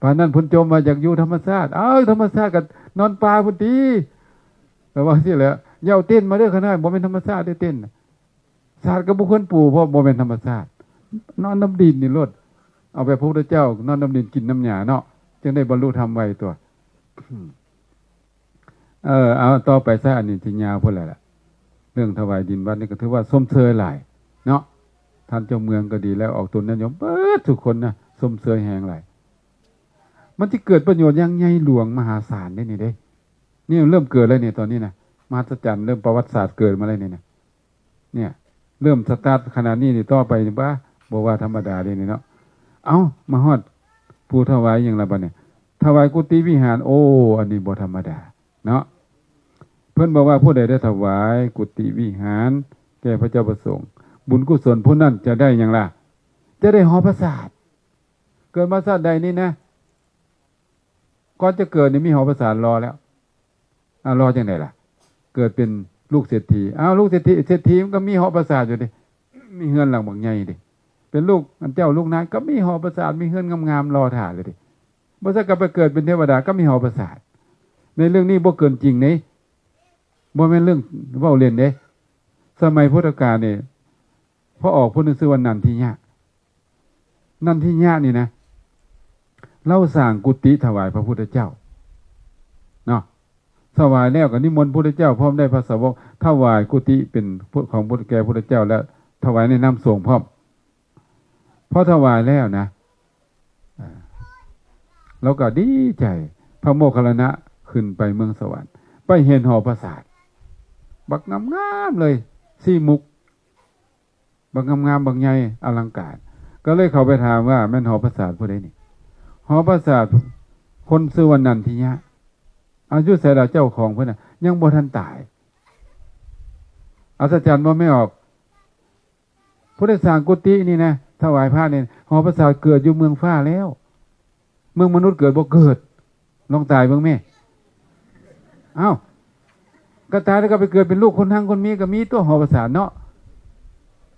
ປານນັ້ນເພິ່ນຈົ່ມວ່າຢາກຢູ່ທຳມະຊາດ. ເອົາ ທຳມະຊາດກໍນອນປ່າພຸ້ນຕິ. ແລ້ວວ່າຊີ້ແຫຼະ ຢ່າເອົາເຕັນມາເດີ ຂ້ານ້ອຍ ບໍ່ແມ່ນທຳມະຊາດເດີ ເຕັນ. ຊາດກໍບໍ່ຄວນປູ ເພາະບໍ່ແມ່ນທຳມະຊາດ. ນອນນຳດິນນີ້ໂລດ. ເອົາແບບພະພຸດທະເຈົ້າ ນອນນຳດິນ ກິນນຳຫຍ້າເນາະ ຈຶ່ງໄດ້ບັນລຸທຳໄວຕົວະ. ເອີ ເອົາຕໍ່ໄປຊະ ອັນນີ້ຊິຍາວພຸ້ນແຫຼະ. ເລື່ອງຖວາຍດິນວັດນີ້ກໍຖືວ່າຊົມເຊີຍຫຼາຍເນາະ. ທ່ານເຈົ້າເມືອງກໍດີແລ້ວ ອອກຕົນຍາດໂຍມເບິດທຸກຄົນນະ ຊົມເຊີຍແຮງຫຼາຍ. ມັນຊິເກີດປະໂຫຍດຢ່າງໃຫຍ່ຫຼວງມະຫາສານເດ້ນີ້ເດ້. ນີ້ເລີ່ມເກີດແລ້ວນີ້ ຕອນນີ້ນະ ມະຫັດສະຈັນ ເລີ່ມປະຫວັດສາດເກີດມາແລ້ວນີ້ນະ. ເລີ່ມສະຕາດຂະໜາດນີ້ນີ້ ຕໍ່ໄປນີ້ ບາ ບໍ່ວ່າທຳມະດາເດ້ນີ້ເນາະ. ເອົ້າ ມາຮອດຜູ້ຖວາຍຫຍັງລະບັດນີ້? ຖວາຍກຸຕິວິຫານ. ໂອ້ ອັນນີ້ບໍ່ທຳມະດາເນາະ. ເພິ່ນບອກວ່າ ຜູ້ໃດໄດ້ຖວາຍກຸຕິວິຫານແກ່ພະເຈົ້າປະສົງ ບຸນກຸສົນຜູ້ນັ້ນຈະໄດ້ຫຍັງລະ? ຈະໄດ້ຫໍປາສາດ. ເກີດມາຊາດໃດນີ້ນະ ກ່ອນຈະເກີດນີ້ມີຫໍປາສາດລໍແລ້ວ. ອາ ລໍຈັ່ງໃດລະ? ເກີດເປັນລູກເສດຖີ. ອ້າວ ລູກເສດຖີ ເສດຖີມັນກໍມີຫໍປາສາດຢູ່ເດ້ ມີເຮືອນຫຼັງບັກໃຫຍ່ເດ້. ເປັນລູກອັນເຈົ້າລູກນາຍກໍມີຫໍປາສາດ ມີເຮືອນງາມໆລໍຖ້າເລີຍເດ້. ບໍ່ຊັ້ນກໍໄປເກີດເປັນເທວະດາກໍມີຫໍປາສາດ. ໃນເລື່ອງນີ້ບໍ່ເກີນຈິງເດ້ ບໍ່ແມ່ນເລື່ອງເວົ້າເລ່ນເດ້. ສະໄໝພຸດທະການນີ້ ພະອອກຜູ້ໜຶ່ງຊື່ວ່ານັນທິຍະ. ນັນທິຍະນີ້ນະ ລາວສ້າງກຸຕິຖວາຍພະພຸດທະເຈົ້າເນາະ. ຖວາຍແລ້ວກໍນິມົນພຸດທະເຈົ້າ ພ້ອມດ້ວຍພະສາວົກ ຖວາຍກຸຕິເປັນຂອງແກ່ພຸດທະເຈົ້າ ແລະ ຖວາຍໃນນາມສົງພ້ອມ. ພໍຖວາຍແລ້ວນະ ເອີ ລາວກໍດີໃຈ. ພະໂມກຄັນລານະຂຶ້ນໄປເມືອງສະຫວັນ ໄປເຫັນຫໍປາສາດບັກງາມໆເລີຍ ສີ່ມຸກ ບັກງາມໆ ບັກໃຫຍ່ອະລັງການ. ກໍເລີຍເຂົ້າໄປຖາມວ່າ ແມ່ນຫໍປາສາດຜູ້ໃດນີ້? ຫໍປາສາດຄົນຊື່ວ່ານັນທິຍະ. ອາ ຢູ່ໃສລະເຈົ້າຂອງເພິ່ນນະ? ຍັງບໍ່ທັນຕາຍ. ອັດສະຈັນບໍ່ແມ່ນອອກ? ຜູ້ໄດ້ສ້າງກຸຕິນີ້ນະ ຖວາຍພະນີ້ ຫໍປາສາດເກີດຢູ່ເມືອງຟ້າແລ້ວ. ເມືອງມະນຸດເກີດບໍ່? ເກີດ. ລອງຕາຍເບິ່ງແມ້. ເອົ້າ ກໍຕາຍແລ້ວກໍໄປເກີດເປັນລູກຄົນຮັ່ງຄົນມີ ກໍມີຕົວະຫໍປາສາດເນາະ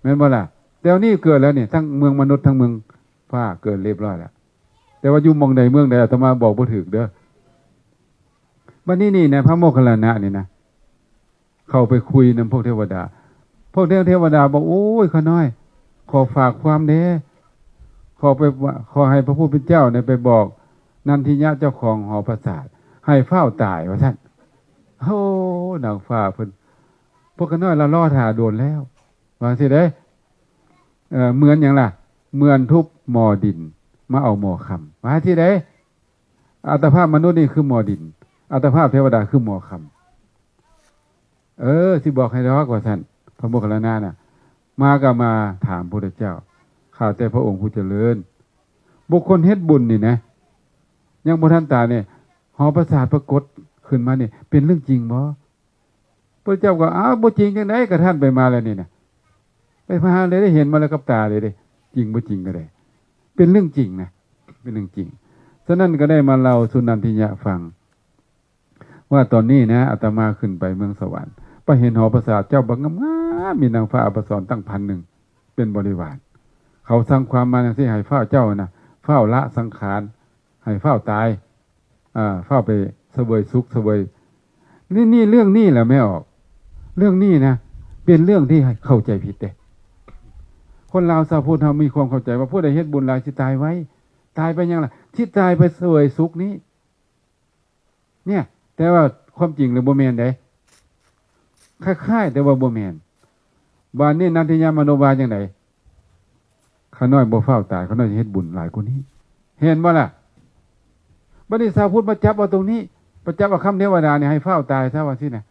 ແມ່ນບໍ່ລະ? ແຕ່ນີ້ເກີດແລ້ວນີ້ ທັງເມືອງມະນຸດ ທັງເມືອງຟ້າເກີດຮຽບຮ້ອຍແລ້ວ. ແຕ່ວ່າຢູ່ໝ່ອງໃດເມືອງໃດ ອາດຕະມາບອກບໍ່ຖືກເດີ. ບັດນີ້ນີ້ນະ ພະໂມກຄັນລານະນີ້ນະ ເຂົ້າໄປຄຸຍນຳພວກເທວະດາ. ພວກເທວະດາບອກ ໂອ້ຍ ຂ້ານ້ອຍ ຂໍຝາກຄວາມແດ່ ຂໍໄປ ຂໍໃຫ້ພະຜູ້ເປັນເຈົ້ານີ້ໄປບອກນັນທິຍະເຈົ້າຂອງຫໍປາສາດ ໃຫ້ຟ້າວຕາຍວ່າຊັ້ນ. ໂອ້ ນາງຟ້າເພິ່ນ ພວກຂ້ານ້ອຍລະລໍຖ້າດົນແລ້ວ ວ່າຈັ່ງຊີ້ເດ້. ເອີ ເໝືອນຫຍັງລະ? ເໝືອນທຸບໝໍ້ດິນມາເອົາໝໍ້ຄຳ ວ່າຈັ່ງຊີ້ເດ້. ອັດຕະພາບມະນຸດນີ້ຄືໝໍ້ດິນ ອັດຕະພາບເທວະດາຄືໝໍ້ຄຳ. ເອີ ຊິບອກໃຫ້ດອກ ວ່າຊັ້ນ. ພະໂມກຄັນລານະນະ ມາກໍມາຖາມພຸດທະເຈົ້າ ຂ້າແຕ່ພະອົງຜູ້ຈະເລີນ ບຸກຄົນເຮັດບຸນນີ້ນະ ຍັງບໍ່ທັນຕາຍນີ້ ຫໍປາສາດປາກົດ ເຂ ຂຶ້ນມານີ້ ເປັນເລື່ອງຈິງບໍ່? ພະເຈົ້າກໍ ອ້າວ ບໍ່ຈິງຈັ່ງໃດ ກະທ່ານໄປມາແລ້ວນີ້ນະ ໄປມາແລ້ວເດ້ ເຫັນມາແລ້ວກັບຕາເລີຍເດ້ ຈິງບໍ່ຈິງກໍໄດ້ ເປັນເລື່ອງຈິງນະ ເປັນເລື່ອງຈິງ. ສະນັ້ນກໍໄດ້ມາເລົ່າສູ່ນັນທິຍະຟັງ ວ່າຕອນນີ້ນະ ອາດຕະມາຂຶ້ນໄປເມືອງສະຫວັນ ໄປເຫັນຫໍປາສາດເຈົ້າບັກງາມໆ ມີນາງຟ້າອາພະສອນຕັ້ງພັນໜຶ່ງເປັນບໍລິວານ. ເຂົາສັ່ງຄວາມມາຈັ່ງຊີ້ ໃຫ້ຟ້າວເຈົ້ານະ ຟ້າວລະສັງຂານ ໃຫ້ຟ້າວຕາຍ ອ່າ ຟ້າວໄປສະເຫວີຍສຸກສະເຫວີຍ ນີ້ ນີ້ ເລື່ອງນີ້ແຫຼະແມ່ອອກ ເລື່ອງນີ້ນະ ເປັນເລື່ອງທີ່ໃຫ້ເຂົ້າໃຈຜິດເດ້. ຄົນລາວຊາວພຸດເຮົາມີຄວາມເຂົ້າໃຈວ່າ ຜູ້ໃດເຮັດບຸນຫຼາຍຊິຕາຍໄວ ຕາຍໄປຫຍັງລະ ຊິຕາຍໄປສະເຫວີຍສຸກນີ້ ເນຍ ແຕ່ວ່າຄວາມຈິງແລ້ວບໍ່ແມ່ນເດ້ ຄ້າຍໆ ແຕ່ວ່າບໍ່ແມ່ນ. ບາດນີ້ນັນທິຍາມານົບວ່າຈັ່ງໃດ? ຂ້ານ້ອຍບໍ່ຟ້າວຕາຍ ຂ້ານ້ອຍຊິເຮັດບຸນຫຼາຍກວ່ານີ້ ເຫັນບໍ່ລະ? ບາດນີ້ຊາວພຸດມາຈັບເອົາຕົງນີ້ ໄປຈັບເອົາຄຳເທວະດານີ້ໃຫ້ຟ້າວຕາຍຊະ ວ່າຊີ້ນະ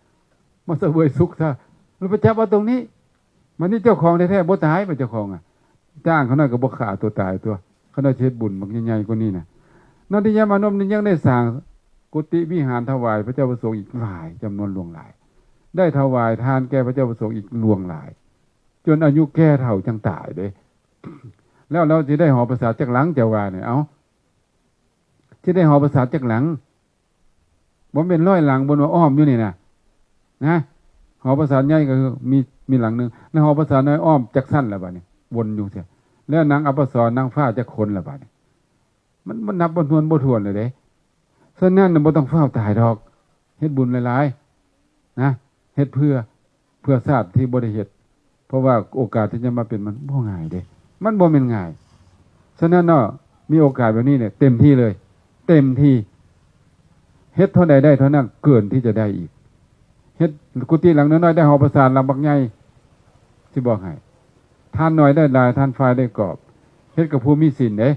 ມາສະເຫວີຍສຸກຊະ ແລ້ວໄປຈັບເອົາຕົງນີ້. ບາດນີ້ເຈົ້າຂອງແທ້ໆບໍ່ຕາຍ ບາດເຈົ້າຂອງອະ ຈ້າງຂ້ານ້ອຍກໍບໍ່ຂ້າຕົວຕາຍຕົວະ ຂ້ານ້ອຍຊິເຮັດບຸນບັກໃຫຍ່ໆກວ່ານີ້ນະ. ນັນທິຍາມານົບນີ້ຍັງໄດ້ສ້າງກຸຕິວິຫານຖວາຍພະເຈົ້າພະສົງອີກຫຼາຍ ຈຳນວນຫຼວງຫຼາຍ ໄດ້ຖວາຍທານແກ່ພະເຈົ້າພະສົງອີກຫຼວງຫຼາຍ ຈົນອາຍຸແກ່ເຖົ້າຈັ່ງຕາຍເດ້. ແລ້ວລາວຊິໄດ້ຫໍປາສາດຈັກຫຼັງ ເຈົ້າວ່ານີ້ ເອົ້າ ຊິໄດ້ຫໍປາສາດຈັກຫຼັງ? ບໍ່ແມ່ນຮ້ອຍຫຼັງ ບົນວ່າອ້ອມຢູ່ນີ້ນະ ນະ ຫໍປາສາດໃຫຍ່ກໍຄືມີ ມີຫຼັງໜຶ່ງ ແລ້ວຫໍປາສາດນ້ອຍອ້ອມຈັກຊັ້ນລະບາດນີ້ ວົນຢູ່ເທື່ອ ແລ້ວນາງອາພະສອນນາງຟ້າຈັກຄົນລະບາດນີ້ ມັນ ມັນນັບບໍ່ຖ້ວນບໍ່ຖ້ວນເລີຍເດ້. ສະນັ້ນນະ ບໍ່ຕ້ອງຟ້າວຕາຍດອກ ເຮັດບຸນຫຼາຍໆ ນະ ເຮັດເພື່ອ ເພື່ອຊາດທີ່ບໍ່ໄດ້ເຮັດ ເພາະວ່າໂອກາດທີ່ຈະມາເປັນມັນບໍ່ງ່າຍເດ້ ມັນບໍ່ແມ່ນງ່າຍ. ສະນັ້ນເນາະ ມີໂອກາດແບບນີ້ເນຍ ເຕັມທີ່ເລີຍ ເຕັມທີ່ ເຮັດເທົ່າໃດໄດ້ເທົ່ານັ້ນ ເກີນທີ່ຈະໄດ້ອີກ. ເຮັດກຸຕິຫຼັງນ້ອຍໆ ໄດ້ຫໍປາສາດຫຼັງບັກໃຫຍ່ ຊິບອກໃຫ້ ທານໜ້ອຍໄດ້ຫຼາຍ ທານຝ້າຍໄດ້ກອບ ເຮັດກັບຜູ້ມີສິນເດ້.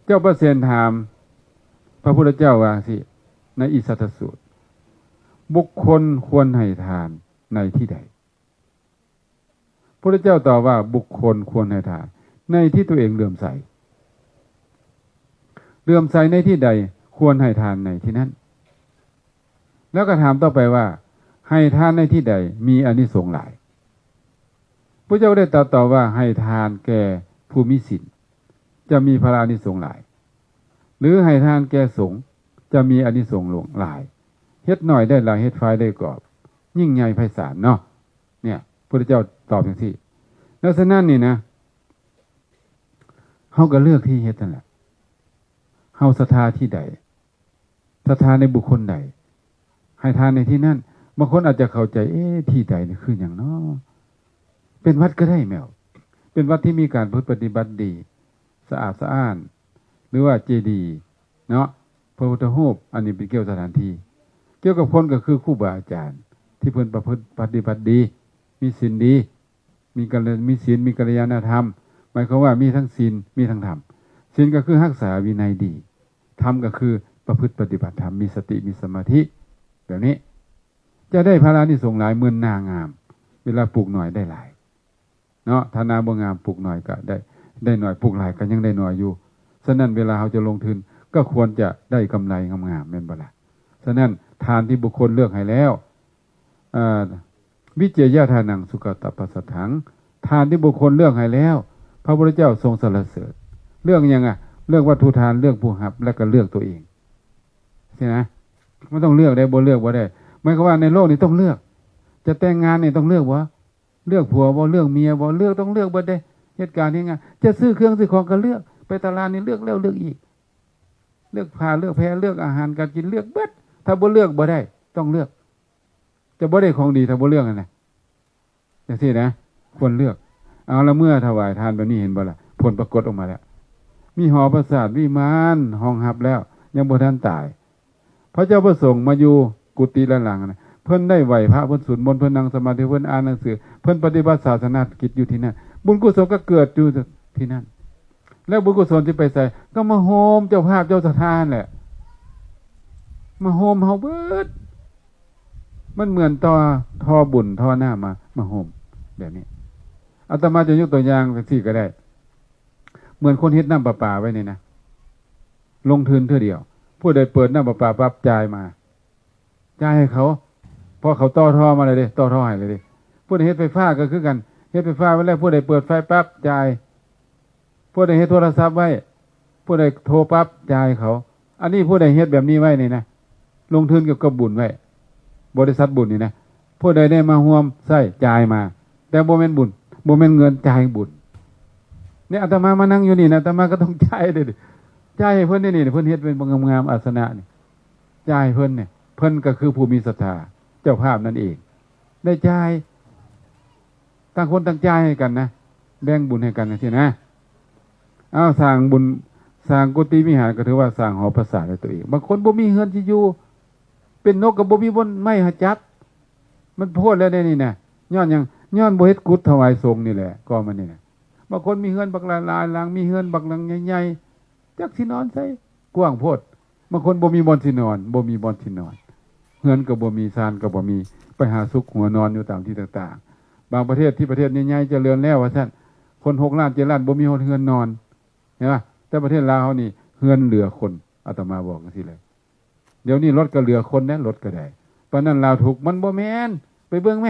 ເຈົ້າປະເສນຖາມພະພຸດທະເຈົ້າວ່າຈັ່ງຊີ້ ໃນອິດສັດທະສູດ ບຸກຄົນຄວນໃຫ້ທານໃນທີ່ໃດ? ພະພຸດທະເຈົ້າຕອບວ່າ ບຸກຄົນຄວນໃຫ້ທານໃນທີ່ຕົວເອງເຫຼື້ອມໃສ. ເຫຼື້ອມໃສໃນທີ່ໃດ ຄວນໃຫ້ທານໃນທີ່ນັ້ນ. ແລ້ວກໍຖາມຕໍ່ໄປວ່າ ໃຫ້ທານໃນທີ່ໃດມີອານິສົງຫຼາຍ? ພະເຈົ້າໄດ້ຕລັດຕອບວ່າ ໃຫ້ທານແກ່ຜູ້ມີສິນ ຈະມີພະລາອານິສົງຫຼາຍ ຫຼື ໃຫ້ທານແກ່ສົງ ຈະມີອານິສົງຫຼວງຫຼາຍ. ເຮັດໜ້ອຍໄດ້ຫຼາຍ ເຮັດຝ້າຍໄດ້ກອບ ຍິ່ງໃຫຍ່ໄພສານເນາະ. ເນຍ ພະພຸດທະເຈົ້າຕອບຈັ່ງຊີ້. ແລ້ວສະນັ້ນນີ້ນະ ເຮົາກໍເລືອກທີ່ເຮັດນັ້ນແຫຼະ ເຮົາສັດທາທີ່ໃດ ສັດທາໃນບຸກຄົນໃດ ໃຫ້ທານໃນທີ່ນັ້ນ. ບາງຄົນອາດຈະເຂົ້າໃຈ ເອ ທີ່ໃດນີ້ຄືຫຍັງເນາະ? ເປັນວັດກໍໄດ້ແມ່ນ ເປັນວັດທີ່ມີການປະພຶດປະຕິບັດດີ ສະອາດສະອ້ານ ຫຼືວ່າເຈດີເນາະ ພະພຸດທະຮູບ ອັນນີ້ເປັນກ່ຽວສະຖານທີ່. ກ່ຽວກັບຄົນກໍຄືຄູບາອາຈານ ທີ່ເພິ່ນປະພຶດປະຕິບັດດີ ມີສິນດີ ມີກັນ ມີສິນ ມີກັນລະຍານະທຳ ໝາຍຄວາມວ່າມີທັງສິນ ມີທັງທຳ. ສິນກໍຄືຮັກສາວິໄນດີ ທຳກໍຄືປະພຶດປະຕິບັດທຳ ມີສະຕິ ມີສະມາທິ ແບບນີ້ ຈະໄດ້ພະລາອານິສົງຫຼາຍ ເໝືອນນາງາມ ເວລາປູກໜ້ອຍໄດ້ຫຼາຍເນາະ. ຖ້ານາບໍ່ງາມ ປູກໜ້ອຍກໍໄດ້ ໄດ້ໜ້ອຍ ປູກຫຼາຍກໍຍັງໄດ້ໜ້ອຍຢູ່. ສະນັ້ນເວລາເຮົາຈະລົງທຶນ ກໍຄວນຈະໄດ້ກຳໄລງາມໆ ແມ່ນບໍ່ລະ? ສະນັ້ນທານທີ່ບຸກຄົນເລືອກໃຫ້ແລ້ວ ເອີ ວິເຈຍະທານັງສຸກະຕະປັດສະຖັງ ທານທີ່ບຸກຄົນເລືອກໃຫ້ແລ້ວ ພະພຸດທະເຈົ້າຊົງສັນລະເສີນ. ເລືອກຫຍັງອະ? ເລືອກວັດຖຸທານ ເລືອກຜູ້ຮັບ ແລະກໍເລືອກຕົວເອງຊີ້ນະ. ມັນຕ້ອງເລືອກໄດ້ ບໍ່ເລືອກບໍ່ໄດ້. ໝາຍຄວາມວ່າໃນໂລກນີ້ຕ້ອງເລືອກ ຈະແຕ່ງງານນີ້ຕ້ອງເລືອກບໍ່? ເລືອກຜົວບໍ່? ເລືອກເມຍບໍ່? ເລືອກ ຕ້ອງເລືອກເບິດເດ້. ເຮັດການເຮັດງານ ຈະຊື້ເຄື່ອງຊື້ຂອງກໍເລືອກ ໄປຕະຫຼາດນີ້ເລືອກແລ້ວເລືອກອີກ ເລືອກຜ້າເລືອກແພ ເລືອກອາຫານການກິນ ເລືອກເບິດ. ຖ້າບໍ່ເລືອກບໍ່ໄດ້ ຕ້ອງເລືອກ. ຈະບໍ່ໄດ້ຂອງດີຖ້າບໍ່ເລືອກຫັ້ນນະ ຈັ່ງຊີ້ນະ ຄວນເລືອກ. ເອົາລະ ເມື່ອຖວາຍທານແບບນີ້ ເຫັນບໍ່ລະ ຜົນປາກົດອອກມາແລ້ວ ມີຫໍປາສາດວິມານຮອງຮັບແລ້ວ ຍັງບໍ່ທັນຕາຍ ພະເຈົ້າພະສົງມາຢູ່ກຸຕິລະຫຼັງນະ ເພິ່ນໄດ້ໄຫວ້ພະ ເພິ່ນສວດມົນ ເພິ່ນນັ່ງສະມາທິ ເພິ່ນອ່ານໜັງສື ເພິ່ນປະຕິບັດສາສະໜາກິດຢູ່ທີ່ນັ້ນ ບຸນກຸສົນກໍເກີດຢູ່ທີ່ນັ້ນ. ແລ້ວບຸນກຸສົນຊິໄປໃສ? ກໍມາໂຮມເຈົ້າພາບເຈົ້າສັດທາຫັ້ນແຫຼະ ມາໂຮມເຮົາເບິດ. ມັນເໝືອນຕໍ່ທໍ່ບຸນທໍ່ນ້ຳມາ ມາໂຮມແບບນີ້. ອາດຕະມາຈະຍົກຕົວຢ່າງຈັ່ງຊີ້ກໍໄດ້ ເໝືອນຄົນເຮັດນ້ຳປະປາໄວ້ນີ້ນະ ລົງທຶນເທື່ອດຽວ ຜູ້ໃດເປີດນ້ຳປະປາປັບ ຈ່າຍມາ ຈ່າຍໃຫ້ເຂົາ ເພາະເຂົາຕໍ່ທໍ່ມາແລ້ວເດ້ ຕໍ່ທໍ່ໃຫ້ແລ້ວເດ້. ຜູ້ໃດເຮັດໄຟຟ້າກໍຄືກັນ ເຮັດໄຟຟ້າໄວ້ແລ້ວ ຜູ້ໃດເປີດໄຟປັບ ຈ່າຍ. ຜູ້ໃດເຮັດໂທລະສັບໄວ້ ຜູ້ໃດໂທປັບ ຈ່າຍເຂົາ. ອັນນີ້ຜູ້ໃດເຮັດແບບນີ້ໄວ້ນີ້ນະ ລົງທຶນກ່ຽວກັບບຸນໄວ້ ບໍລິສັດບຸນນີ້ນະ ຜູ້ໃດໄດ້ມາຮ່ວມໃຊ້ ຈ່າຍມາ ແຕ່ບໍ່ແມ່ນບຸນ ບໍ່ແມ່ນເງິນ ຈ່າຍບຸນ. ນີ້ອາດຕະມາມານັ່ງຢູ່ນີ້ນະ ອາດຕະມາກໍຕ້ອງຈ່າຍເດ້ ຈ່າຍໃຫ້ເພິ່ນເດ້ນີ້ ເພິ່ນເຮັດເປັນງາມໆ ອາສະນະນີ້ ຈ່າຍໃຫ້ເພິ່ນນີ້ ເພິ່ນກໍຄືຜູ້ມີສັດທາ ເຈົ້າພາບນັ້ນເອງ ໄດ້ຈ່າຍ. ຕ່າງຄົນຕ່າງຈ່າຍໃຫ້ກັນນະ ແບ່ງບຸນໃຫ້ກັນຈັ່ງຊີ້ນະ. ເອົາ ສ້າງບຸນ ສ້າງກຸຕິວິຫານ ກໍຖືວ່າສ້າງຫໍປາສາດໃຫ້ຕົວເອງ. ບາງຄົນບໍ່ມີເຮືອນຊິຢູ່ ເປັນນົກກໍບໍ່ມີບ່ອນໄມ້ໃຫ້ຈັບ ມັນໂພດແລ້ວເດ້ນີ້ນະ. ຍ້ອນຫຍັງ? ຍ້ອນບໍ່ເຮັດກຸດຖວາຍສົງນີ້ແຫຼະ ກໍມັນນີ້ນະ. ບາງຄົນມີເຮືອນບັກຫຼາຍໆຫຼັງ ມີເຮືອນບັກຫຼັງໃຫຍ່ໆ ຈັກຊິນອນໃສ ກວ້າງໂພດ. ບາງຄົນບໍ່ມີບ່ອນຊິນອນ ບໍ່ມີບ່ອນຊິນອນ ເຮືອນກໍບໍ່ມີ ຊານກໍບໍ່ມີ ໄປຫາຊຸກຫົວນອນຢູ່ຕາມທີ່ຕ່າງໆ. ບາງປະເທດ ທີ່ປະເທດໃຫຍ່ໆຈະເລີນແລ້ວວ່າຊັ້ນ ຄົນຫົກລ້ານເຈັດລ້ານ ບໍ່ມີຮອດເຮືອນນອນ ເຫັນບໍ່? ແຕ່ປະເທດລາວເຮົານີ້ ເຮືອນເຫຼືອຄົນ ອາດຕະມາບອກຈັ່ງຊີ້ແຫຼະ. ດຽວນີ້ລົດກໍເຫຼືອຄົນແດ່ ລົດກໍໄດ້. ປານນັ້ນລາວທຸກ ມັນບໍ່ແມ່ນ ໄປເບິ່ງແມ.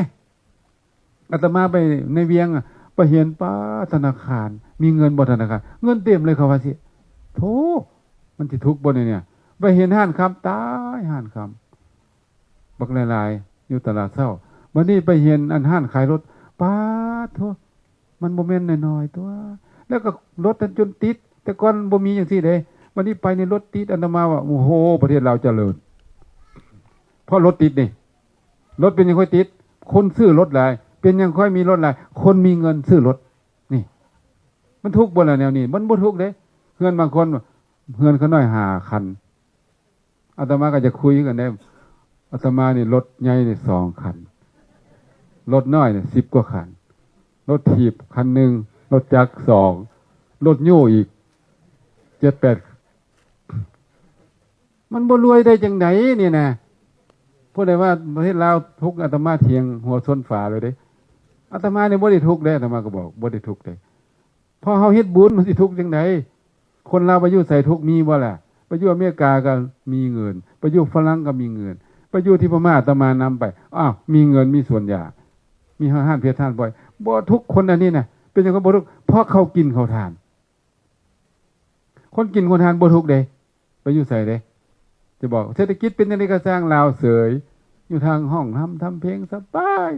ອາດຕະມາໄປໃນວຽງ ໄປເຫັນ ປາ ທະນາຄານ ມີເງິນບໍ່ທະນາຄານ? ເງິນເຕັມເລີຍ ເຂົາວ່າຊີ້. ໂທ້ ມັນຊິທຸກບໍ່ນີ້? ໄປເຫັນຮ້ານຄຳ ຕາຍ ຮ້ານຄຳບັກຫຼາຍໆ ຢູ່ຕະຫຼາດເຊົ້າ. ບັດນີ້ໄປເຫັນອັນຮ້ານຂາຍລົດ ປາດໂທ້ ມັນບໍ່ແມ່ນນ້ອຍໆຕົວະ. ແລ້ວກໍລົດນັ້ນຈົນຕິດ ແຕ່ກ່ອນບໍ່ມີຈັ່ງຊີ້ເດ້. ບັດນີ້ໄປໃນລົດຕິດ ອາດຕະມາວ່າ ໂອ້ໂຫ ປະເທດລາວຈະເລີນ ເພາະລົດຕິດນີ້. ລົດເປັນຫຍັງຄ່ອຍຕິດ? ຄົນຊື້ລົດຫຼາຍ. ເປັນຫຍັງຄ່ອຍມີລົດຫຼາຍ? ຄົນມີເງິນຊື້ລົດ. ນີ້ ມັນທຸກບໍ່ລະແນວນີ້? ມັນບໍ່ທຸກເດ້. ເຮືອນບາງຄົນ ເຮືອນຂ້ານ້ອຍຫ້າຄັນ. ອາດຕະມາກໍຈະຄຸຍຄືກັນເດ້. ອາດຕະມານີ້ລົດໃຫຍ່ນີ້ສອງຄັນ ລົດນ້ອຍນີ້ສິບກວ່າຄັນ ລົດຖີບຄັນໜຶ່ງ ລົດຈັກສອງ ລົດຍູ້ອີກເຈັດແປດ ມັນບໍ່ລວຍໄດ້ຈັ່ງໃດນີ້ນະ? ຜູ້ໃດວ່າປະເທດລາວທຸກ ອາດຕະມາຖຽງຫົວຊົນຝາເລີຍເດ້. ອາດຕະມານີ້ບໍ່ໄດ້ທຸກເດ້ ອາດຕະມາກໍບອກບໍ່ໄດ້ທຸກເດ້. ເພາະເຮົາເຮັດບຸນ ມັນຊິທຸກຈັ່ງໃດ? ຄົນລາວໄປຢູ່ໃສທຸກມີບໍ່ລະ? ໄປຢູ່ອາເມລິກາກໍມີເງິນ ໄປຢູ່ຝຣັ່ງກໍມີເງິນ ໄປຢູ່ທີ່ພະມ້າ ອາດຕະມານຳໄປ ອ້າວ ມີເງິນ ມີສວນຢາງ ມີຮ້ານເພັດຮ້ານບອຍ ບໍ່ທຸກຄົນອັນນີ້ນະ. ເປັນຫຍັງກໍບໍ່ທຸກ? ເພາະເຂົາກິນເຂົາທານ. ຄົນກິນຄົນທານບໍ່ທຸກເດ້. ໄປຢູ່ໃສເດ້ ຈະບອກເສດຖະກິດເປັນຈັ່ງໃດກໍຊ່າງ ລາວເສີຍ ຢູ່ທາງຫ້ອງທຳ ທຳເພງສະບາຍ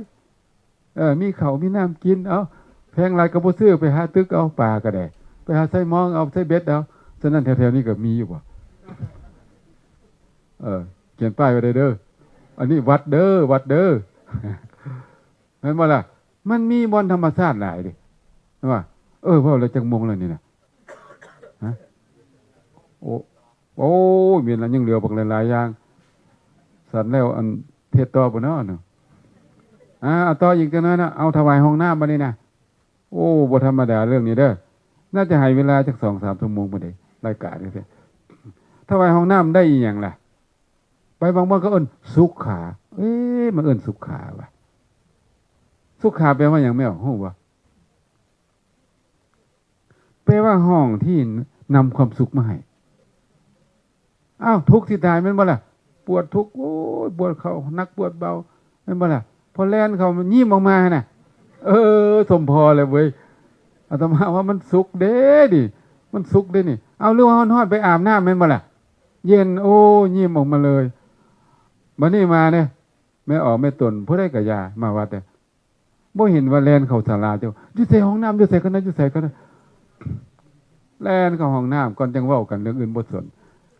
ເອີ ມີເຂົ້າມີນ້ຳກິນ ເອົາ ແພງຫຼາຍກໍບໍ່ຊື້ ໄປຫາຕຶກເອົາ ປາກໍໄດ້ ໄປຫາໃສ່ມອງເອົາ ໃສ່ເບັດເອົາ. ສະນັ້ນແຖວໆນີ້ກໍມີຢູ່ບໍ່? ເອີ ຂຽນປ້າຍໄວ້ໄດ້ເດີ ອັນນີ້ວັດເດີ ວັດເດີ ແມ່ນບໍ່ລະ? ມັນມີບ່ອນທຳມະຊາດຫຼາຍເດ້ ວ່າ ເອີ ເວົ້າແລ້ວຈັກໂມງແລ້ວນີ້ນະ? ຮະ ໂອ້ ໂອ້ຍ ແມ່ນລະ ຍັງເຫຼືອບັກຫຼາຍໆຢ່າງ. ສັນແລ້ວ ອັນ ເທດຕໍ່ບໍ່ເນາະ? ອ່າ ເອົາຕໍ່ອີກຈັກໜ້ອຍນະ. ເອົາ ຖວາຍຫ້ອງນ້ຳບັດນີ້ນະ. ໂອ້ ບໍ່ທຳມະດາເລື່ອງນີ້ເດີ. ໜ້າຈະໃຫ້ເວລາຈັກສອງສາມຊົ່ວໂມງພຸ້ນເດ ລາຍການນີ້. ຖວາຍຫ້ອງນ້ຳໄດ້ອີ່ຫຍັງລະ? ໄປບາງບ່ອນເຂົາເອີ້ນສຸຂາ. ເອ ມາເອີ້ນສຸຂາວະ? ສຸຂາແປວ່າຫຍັງແມ່? ຮູ້ບໍ່? ແປວ່າຫ້ອງທີ່ນຳຄວາມສຸກມາໃຫ້. ອ້າວ ທຸກຊິຕາຍແມ່ນບໍ່ລະ? ປວດທຸກ ໂອ້ຍ ປວດເຂົ່າໜັກປວດເບົາ ແມ່ນບໍ່ລະ? ພໍແລ່ນເຂົ້າ ຍິ້ມອອກມາຫັ້ນນະ. ເອີ ສົມພໍແລ້ວເວີຍ. ອາດຕະມາວ່າມັນສຸກເດ້ນີ້ ມັນສຸກເດ້ນີ້. ເອົາ ຫຼືວ່າຮ້ອນໆ ໄປອາບນ້ຳແມ່ນບໍ່ລະ? ເຢັນ ໂອ້ ຍິ້ມອອກມາເລີຍ. ບັດນີ້ມາເດ້ ແມ່ອອກແມ່ຕົນ ຜູ້ໃດກໍຢ່າ ມາວັດເດ້ ບໍ່ເຫັນວ່າແລ່ນເຂົ້າສາລາເຈົ້າ. ຢູ່ໃສຫ້ອງນ້ຳ? ຢູ່ໃສກັນນະ? ຢູ່ໃສກັນນະ? ແລ່ນເຂົ້າຫ້ອງນ້ຳກ່ອນ ຈັ່ງເວົ້າກັນ ເລື່ອງອື່ນບໍ່ສົນ.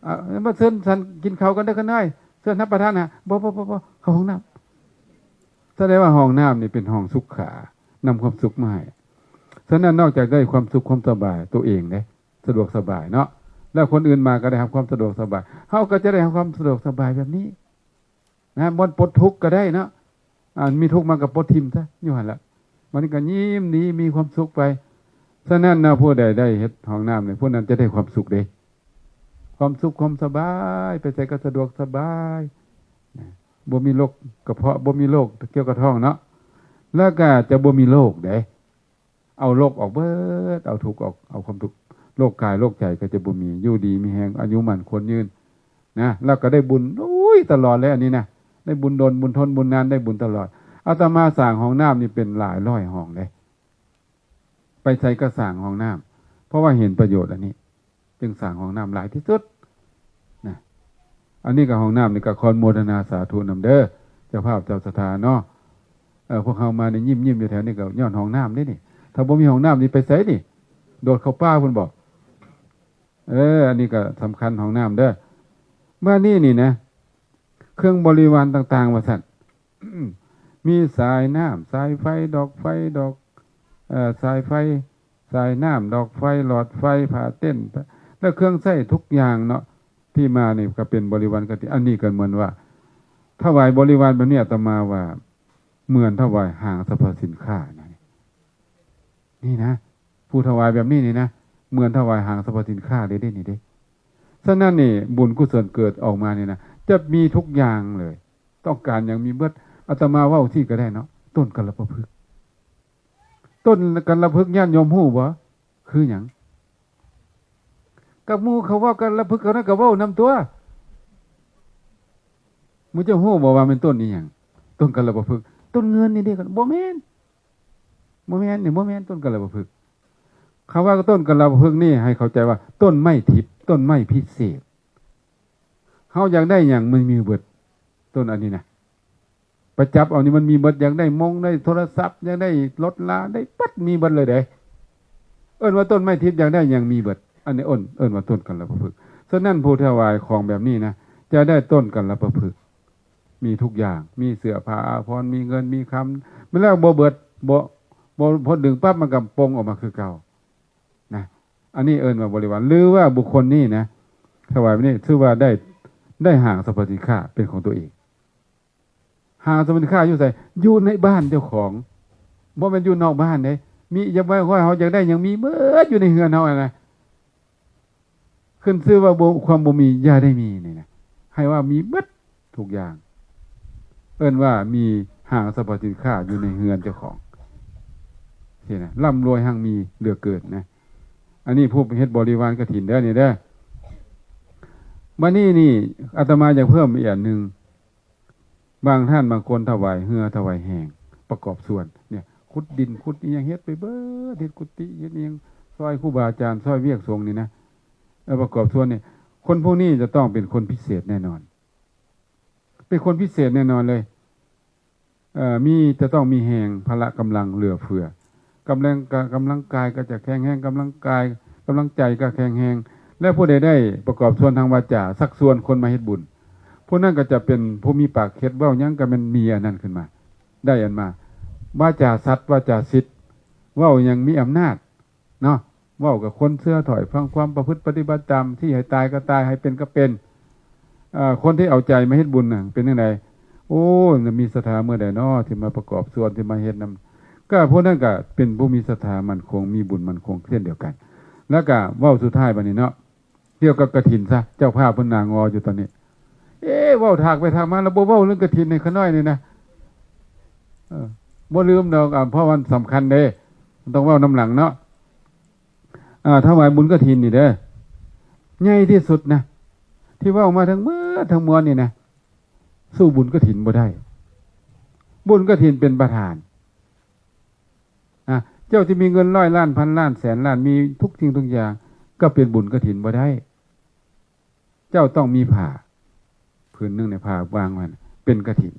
ອ່າ ມາເຊີນສັນກິນເຂົ້າກັນເດີຂ້ານ້ອຍ ເຊີນຮັບປະທານນະ. ບໍ່ ບໍ່ ບໍ່ ບໍ່ ເຂົ້າຫ້ອງນ້ຳ. ສະແດງວ່າຫ້ອງນ້ຳນີ້ເປັນຫ້ອງສຸຂາ ນຳຄວາມສຸກມາໃຫ້. ສະນັ້ນ ນອກຈາກໄດ້ຄວາມສຸກຄວາມສະບາຍຕົວເອງເດ້ ສະດວກສະບາຍເນາະ ແລ້ວຄົນອື່ນມາກໍໄດ້ຮັບຄວາມສະດວກສະບາຍ ເຮົາກໍຈະໄດ້ຮັບຄວາມສະດວກສະບາຍແບບນີ້ນະ. ບ່ອນປົດທຸກກໍໄດ້ເນາະ ອັນມີທຸກມາກໍປົດຖິ້ມຊະ ຢູ່ຫັ້ນລະ ມັນກໍຍິ້ມດີ ມີຄວາມສຸກໄປ. ສະນັ້ນນະ ຜູ້ໃດໄດ້ເຮັດຫ້ອງນ້ຳນີ້ ຜູ້ນັ້ນຈະໄດ້ຄວາມສຸກເດ້ ຄວາມສຸກຄວາມສະບາຍ ໄປໃສກໍສະດວກສະບາຍນະ ບໍ່ມີໂລກກະເພາະ ບໍ່ມີໂລກກ່ຽວກັບທ້ອງເນາະ ແລ້ວກໍຈະບໍ່ມີໂລກເດ້. ເອົາໂລກອອກເບິດ ເອົາທຸກອອກ ເອົາຄວາມທຸກ ໂລກກາຍໂລກໃຈກໍຈະບໍ່ມີ ຢູ່ດີມີແຮງ ອາຍຸໝັ້ນຂວັນຍືນນະ ແລ້ວກໍໄດ້ບຸນ. ໂອ້ຍ ຕະຫຼອດເລີຍອັນນີ້ນະ ໄດ້ບຸນດົນ ບຸນທົນ ບຸນນານ ໄດ້ບຸນຕະຫຼອດ. ອາດຕະມາສ້າງຫ້ອງນ້ຳນີ້ເປັນຫຼາຍຮ້ອຍຫ້ອງເດ້ ໄປໃສກໍສ້າງຫ້ອງນ້ຳ ເພາະວ່າເຫັນປະໂຫຍດອັນນີ້ ຈຶ່ງສ້າງຫ້ອງນ້ຳຫຼາຍທີ່ສຸດນະ. ອັນນີ້ກໍຫ້ອງນ້ຳນີ້ກໍຂໍອະນຸໂມທະນາສາທຸນຳເດີ ເຈົ້າພາບເຈົ້າສັດທາເນາະ. ເອີ ພວກເຮົາມານີ້ຍິ້ມໆຢູ່ແຖວນີ້ກໍຍ້ອນຫ້ອງນ້ຳເດ້ນີ້. ຖ້າບໍ່ມີຫ້ອງນ້ຳນີ້ໄປໃສນີ້? ໂດດເຂົ້າປ່າພຸ້ນບໍ? ເອີ ອັນນີ້ກໍສຳຄັນ ຫ້ອງນ້ຳເດີ. ມານີ້ນີ້ນະ ເຄື່ອງບໍລິວານຕ່າງໆ ວ່າຊັ້ນ ມີສາຍນ້ຳ ສາຍໄຟ ດອກໄຟ ດອກ ເອີ ສາຍໄຟ ສາຍນ້ຳ ດອກໄຟ ຫຼອດໄຟ ຜ້າເຕັນ ແລະ ເຄື່ອງໃຊ້ທຸກຢ່າງເນາະ ທີ່ມານີ້ກໍເປັນບໍລິວານກະຖິນ. ອັນນີ້ກໍເໝືອນວ່າຖວາຍບໍລິວານແບບນີ້ ອາດຕະມາວ່າເໝືອນຖວາຍຫ້າງສຳພະສິນຄ້ານະ. ນີ້ນະ ຜູ້ຖວາຍແບບນີ້ນີ້ນະ ເໝືອນຖວາຍຫ້າງສຳພະສິນຄ້າເດ້ ເດ້ນີ້ເດ້. ສະນັ້ນນີ້ ບຸນກຸສົນເກີດອອກມານີ້ນະ ຈະມີທຸກຢ່າງເລີຍ ຕ້ອງການຫຍັງມີເບິດ. ອາດຕະມາເວົ້າຊີ້ກໍໄດ້ເນາະ ຕົ້ນກັນລະປະພຶກ ຕົ້ນກັນລະປະພຶກ ຍາດໂຍມຮູ້ບໍ່ ຄືຫຍັງ? ກັບໝູ່ເຂົາເວົ້າກັນລະປະພຶກ ເຂົານັ້ນກໍເວົ້ານຳຕົວະ. ໝູ່ເຈົ້າຮູ້ບໍ່ວ່າແມ່ນຕົ້ນອີຫຍັງ? ຕົ້ນກັນລະປະພຶກ ຕົ້ນເງິນນີ້ເດ້. ບໍ່ແມ່ນ ບໍ່ແມ່ນນີ້ ບໍ່ແມ່ນຕົ້ນກັນລະປະພຶກ. ຄຳວ່າຕົ້ນກັນລະປະພຶກນີ້ ໃຫ້ເຂົ້າໃຈວ່າຕົ້ນໄມ້ທິບ ຕົ້ນໄມ້ພິເສດ. ເຮົາຢາກໄດ້ຫຍັງມັນມີເບິດ ຕົ້ນອັນນີ້ນະ. ໄປຈັບເອົານີ້ມັນມີເບິດ ຢາກໄດ້ມົງ ໄດ້ໂທລະສັບ ຢາກໄດ້ລົດລາ ໄດ້ເບິດ ມີເບິດເລີຍເດ້. ເອີ້ນວ່າຕົ້ນໄມ້ທິບ ຢາກໄດ້ຫຍັງມີເບິດ. ອັນນີ້ເອີ້ນ ເອີ້ນວ່າຕົ້ນກັນລະປະພຶກ. ສະນັ້ນຜູ້ຖວາຍຂອງແບບນີ້ນະ ຈະໄດ້ຕົ້ນກັນລະປະພຶກ ມີທຸກຢ່າງ ມີເສື້ອຜ້າອາພອນ ມີເງິນມີຄຳ ແມ່ນແລ້ວບໍ່ເບິດ ບໍ່ ບໍ່ ພໍດຶງປັບມັນກໍປົ່ງອອກມາຄືເກົ່ານະ. ອັນນີ້ເອີ້ນວ່າບໍລິວານ ຫຼືວ່າບຸກຄົນນີ້ນະ ຖວາຍແບບນີ້ ຖືວ່າໄດ້ ໄດ້ຫ້າງສຳພະສິນຄ້າເປັນຂອງຕົວເອງ. ຫ້າງສຳພະສິນຄ້າຢູ່ໃສ? ຢູ່ໃນບ້ານເຈົ້າຂອງ ບໍ່ແມ່ນຢູ່ນອກບ້ານເດ້. ມີ ຢາກໄວ້ ເຮົາຢາກໄດ້ຫຍັງມີເບິດຢູ່ໃນເຮືອນເຮົາຫັ້ນນະ. ຂຶ້ນຊື່ວ່າບໍ່ ຄວາມບໍ່ມີຢ່າໄດ້ມີນີ້ນະ ໃຫ້ວ່າມີເບິດທຸກຢ່າງ. ເອີ້ນວ່າມີຫ້າງສຳພະສິນຄ້າຢູ່ໃນເຮືອນເຈົ້າຂອງຊີ້ນະ ລ່ຳລວຍຮັ່ງມີເຫຼືອເກີນນະ. ອັນນີ້ຜູ້ເຮັດບໍລິວານກະຖິນເດີນີ້ເດີ. ບັດນີ້ນີ້ ອາດຕະມາຢາກເພີ່ມອີກອັນໜຶ່ງ. ບາງທ່ານບາງຄົນຖວາຍເຮືອ ຖວາຍແຮງ ປະກອບສ່ວນເນຍ ຂຸດດິນ ຂຸດອີ່ຫຍັງ ເຮັດໄປເບິດ ເຮັດກຸຕິ ເຮັດອີ່ຫຍັງ ຊ່ອຍຄູບາອາຈານ ຊ່ອຍວຽກສົງນີ້ນະ ເອີ ປະກອບສ່ວນນີ້. ຄົນພວກນີ້ຈະຕ້ອງເປັນຄົນພິເສດແນ່ນອນ ເປັນຄົນພິເສດແນ່ນອນເລີຍ. ເອີ ມີ ຈະຕ້ອງມີແຮງ ພະລະກຳລັງເຫຼືອເຟືອ ກຳລັງ ກະ ກຳລັງກາຍກໍຈະແຂງແຮງ ກຳລັງກາຍ ກຳລັງໃຈກໍແຂງແຮງ. ແລະ ຜູ້ໃດໄດ້ປະກອບສ່ວນທາງວາຈາ ຊັກຊວນຄົນມາເຮັດບຸນ ຜູ້ນັ້ນກໍຈະເປັນຜູ້ມີປາກເຂດ ເວົ້າຫຍັງກໍແມ່ນມີອັນນັ້ນຂຶ້ນມາ ໄດ້ອັນມາ. ວາຈາສັດ ວາຈາສິດ ເວົ້າຫຍັງມີອຳນາດເນາະ ເວົ້າກັບຄົນເຊື່ອຖອຍຟັງຄວາມ ປະພຶດປະຕິບັດຕາມ ທີ່ໃຫ້ຕາຍກໍຕາຍ ໃຫ້ເປັນກໍເປັນ. ເອີ ຄົນທີ່ເອົາໃຈມາເຮັດບຸນນະ ເປັນຈັ່ງໃດ? ໂອ້ຍ ມີສັດທາເມື່ອໃດນໍ ທີ່ມາປະກອບສ່ວນ ທີ່ມາເຮັດນຳ. ກໍຜູ້ນັ້ນກໍເປັນຜູ້ມີສັດທາໝັ້ນຄົງ ມີບຸນໝັ້ນຄົງເຊັ່ນດຽວກັນ. ແລ້ວກໍເວົ້າສຸດທ້າຍບັດນີ້ເນາະ ກ່ຽວກັບກະຖິນຊະ ເຈົ້າພາບເພິ່ນໜ້າງໍຢູ່ຕອນນີ້. ເອ ເວົ້າຖາກໄປຖາກມາ ແລ້ວບໍ່ເວົ້າເລື່ອງກະຖິນໃຫ້ຂ້ານ້ອຍນີ້ນະ. ເອີ ບໍ່ລືມດອກ ອາ ເພາະມັນສຳຄັນເດ້ ຕ້ອງເວົ້ານຳຫຼັງເນາະ. ອາ ຖວາຍບຸນກະຖິນນີ້ເດີ ໃຫຍ່ທີ່ສຸດນະ ທີ່ເວົ້າມາທັງໝົດທັງມວນນີ້ນະ ສູ້ບຸນກະຖິນບໍ່ໄດ້. ບຸນກະຖິນເປັນປະທານ. ອາ ເຈົ້າຈະມີເງິນຮ້ອຍລ້ານ ພັນລ້ານ ແສນລ້ານ ມີທຸກສິ່ງທຸກຢ່າງ ກໍເປັນບຸນກະຖິນບໍ່ໄດ້. ເຈົ້າຕ້ອງມີຜ້າຜືນໜຶ່ງໃນຜ້າວາງໄວ້ ເປັນກະຖິນ.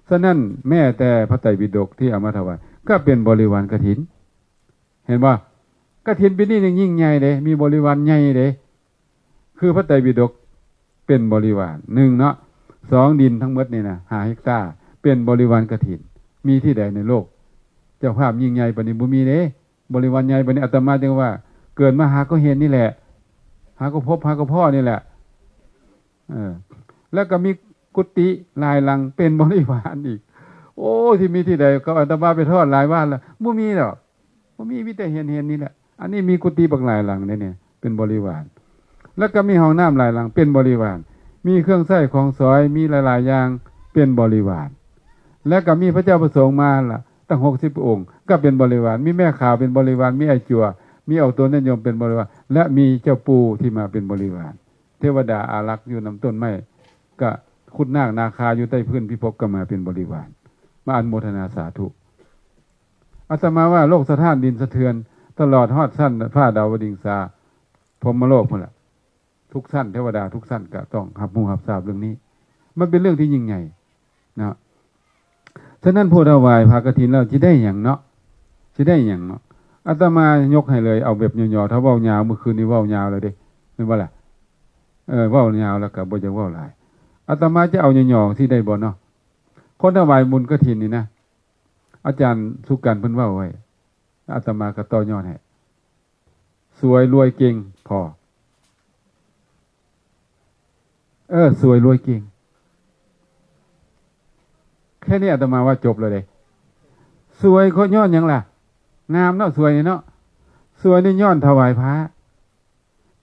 ສະນັ້ນ ແມ້ແຕ່ພະໄຕປິດົກທີ່ເອົາມາຖວາຍ ກໍເປັນບໍລິວານກະຖິນ. ເຫັນບໍ່? ກະຖິນປີນີ້ນີ້ຍິ່ງໃຫຍ່ເດ້ ມີບໍລິວານໃຫຍ່ເດ້. ຄືພະໄຕປິດົກເປັນບໍລິວານ ໜຶ່ງເນາະ. ສອງ ດິນທັງໝົດນີ້ນະ ຫ້າເຮັກຕາ ເປັນບໍລິວານກະຖິນ. ມີທີ່ໃດໃນໂລກ ເຈົ້າພາບຍິ່ງໃຫຍ່ປານນີ້? ບໍ່ມີເດ້. ບໍລິວານໃຫຍ່ປານນີ້ ອາດຕະມາຈຶ່ງວ່າ ເກີດມາຫາກໍເຫັນນີ້ແຫຼະ ຫາກໍພົບ ຫາກໍພໍ້ນີ້ແຫຼະ. ເອີ ແລ້ວກໍມີກຸຕິຫຼາຍຫຼັງເປັນບໍລິວານອີກ. ໂອ້ ທີ່ມີທີ່ໃດ ກໍອາດຕະມາໄປທອດຫຼາຍວານລະ ບໍ່ມີດອກ. ບໍ່ມີ ມີແຕ່ເຫັນໆນີ້ແຫຼະ. ອັນນີ້ມີກຸຕິບັກຫຼາຍຫຼັງເດ້ນີ້ ເປັນບໍລິວານ. ແລ້ວກໍມີຫ້ອງນ້ຳຫຼາຍຫຼັງເປັນບໍລິວານ. ມີເຄື່ອງໃຊ້ຂອງສອຍ ມີຫຼາຍໆຢ່າງເປັນບໍລິວານ. ແລ້ວກໍມີພະເຈົ້າພະສົງມາລະ ຕັ້ງຫົກສິບອົງ ກໍເປັນບໍລິວານ. ມີແມ່ຂາວເປັນບໍລິວານ. ມີອ້າຍຈົວ ມີອອກຕົນຍາດໂຍມເປັນບໍລິວານ. ແລະ ມີເຈົ້າປູ່ທີ່ມາເປັນບໍລິວານ. ເທວະດາອາລັກຢູ່ນຳຕົ້ນໄມ້ ກະ ຂຸດນາກນາຄາຢູ່ໃຕ້ພື້ນພິພບກໍມາເປັນບໍລິວານ ມາອະນຸໂມທະນາສາທຸ. ອາດຕະມາວ່າໂລກສະທ້ານດິນສະເທືອນ ຕະຫຼອດຮອດຊັ້ນຟ້າດາວະດິງສາ ພົມມະໂລກພຸ້ນລະ ທຸກຊັ້ນ ເທວະດາທຸກຊັ້ນກໍຕ້ອງຮັບຮູ້ຮັບຊາບເລື່ອງນີ້. ມັນເປັນເລື່ອງທີ່ຍິ່ງໃຫຍ່ເນາະ. ສະນັ້ນຜູ້ຖວາຍຜ້າກະຖິນແລ້ວຊິໄດ້ຫຍັງເນາະ? ຊິໄດ້ຫຍັງເນາະ? ອາດຕະມາຍົກໃຫ້ເລີຍ ເອົາແບບຫຍໍ້ໆ ຖ້າເວົ້າຍາວ ມື້ຄືນນີ້ເວົ້າຍາວແລ້ວເດ້ ແມ່ນບໍ່ລະ? ເອີ ເວົ້າຍາວແລ້ວກໍບໍ່ຢາກເວົ້າຫຼາຍ. ອາດຕະມາຈະເອົາຫຍໍ້ໆ ຊິໄດ້ບໍ່ເນາະ? ຄົນຖວາຍບຸນກະຖິນນີ້ນະ ອາຈານສຸກັນເພິ່ນເວົ້າໄວ້ ອາດຕະມາກໍຕໍ່ຍອດໃຫ້ ສວຍລວຍເກັ່ງພໍ. ເອີ ສວຍລວຍເກັ່ງ. ແຄ່ນີ້ອາດຕະມາວ່າຈົບແລ້ວເດ້. ສວຍກໍຍ້ອນຫຍັງລະ? ງາມເນາະ ສວຍນີ້ເນາະ. ສວຍນີ້ຍ້ອນຖວາຍຜ້າ.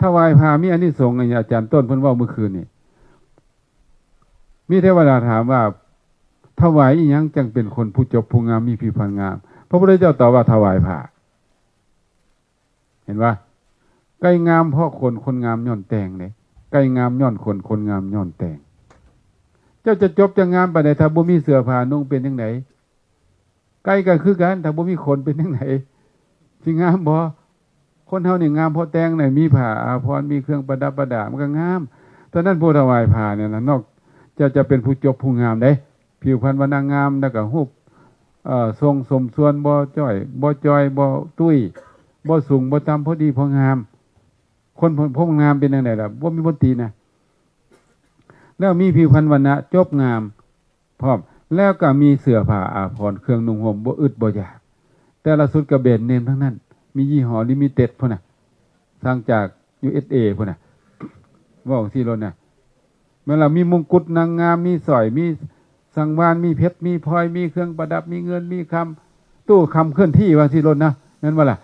ຖວາຍຜ້າມີອານິສົງ ອາຈານຕົ້ນເພິ່ນເວົ້າມື້ຄືນນີ້. ມີເທວະດາຖາມວ່າ ຖວາຍອີ່ຫຍັງຈັ່ງເປັນຄົນຜູ້ຈົບຜູ້ງາມ ມີຜິວພັນງາມ? ພະພຸດທະເຈົ້າຕອບວ່າ ຖວາຍຜ້າ. ເຫັນບໍ່? ໄກ່ງາມເພາະຂົນ ຄົນງາມຍ້ອນແຕ່ງເດ້. ໄກ່ງາມຍ້ອນຂົນ ຄົນງາມຍ້ອນແຕ່ງ. ເຈົ້າຈະຈົບຈະງາມປານໃດ ຖ້າບໍ່ມີເສື້ອຜ້ານຸ່ງເປັນຈັ່ງໃດ? ໄກ່ກໍຄືກັນ ຖ້າບໍ່ມີຂົນເປັນຈັ່ງໃດ ຊິງາມບໍ່? ຄົນເຮົານີ້ງາມເພາະແຕ່ງນະ ມີຜ້າອາພອນ ມີເຄື່ອງປະດັບປະດາ ມັນກໍງາມ. ສະນັ້ນຜູ້ຖວາຍຜ້ານີ້ນະ ນອກຈາກຈະເປັນຜູ້ຈົບຜູ້ງາມເດ້ ຜິວພັນວັນນະງາມ ແລ້ວກໍຮູບ ເອີ ຊົງສົມສ່ວນ ບໍ່ຈ້ອຍ ບໍ່ຈ່ອຍ ບໍ່ຕຸ້ຍ ບໍ່ສູງ ບໍ່ຕ່ຳ ພໍດີພໍງາມ. ຄົນ ຄົນງາມເປັນຈັ່ງໃດລະ? ບໍ່ມີບົນຕີນະ. ແລ້ວມີຜິວພັນວັນນະຈົບງາມ ພ້ອມ ແລ້ວກໍມີເສື້ອຜ້າອາພອນເຄື່ອງນຸ່ງຫົ່ມ ບໍ່ອຶດບໍ່ຢາກ. ແຕ່ລະຊຸດກໍແບຣນເນມທັງນັ້ນ ມີຍີ່ຫໍ້ລິມິເຕັດພຸ້ນນະ ສັ່ງຈາກ ຢູເອັສເອ ພຸ້ນນະ ເວົ້າຈັ່ງຊີ້ໂລດນະ. ແມ່ນລະ ມີມົງກຸດນາງງາມ ມີສ້ອຍ ມີສັງວານ ມີເພັດ ມີພລອຍ ມີເຄື່ອງປະດັບ ມີເງິນ ມີຄຳ ຕູ້ຄຳເຄື່ອນທີ່ ວ່າຊີ້ໂລດນະ ແມ່ນບໍ່ລະ?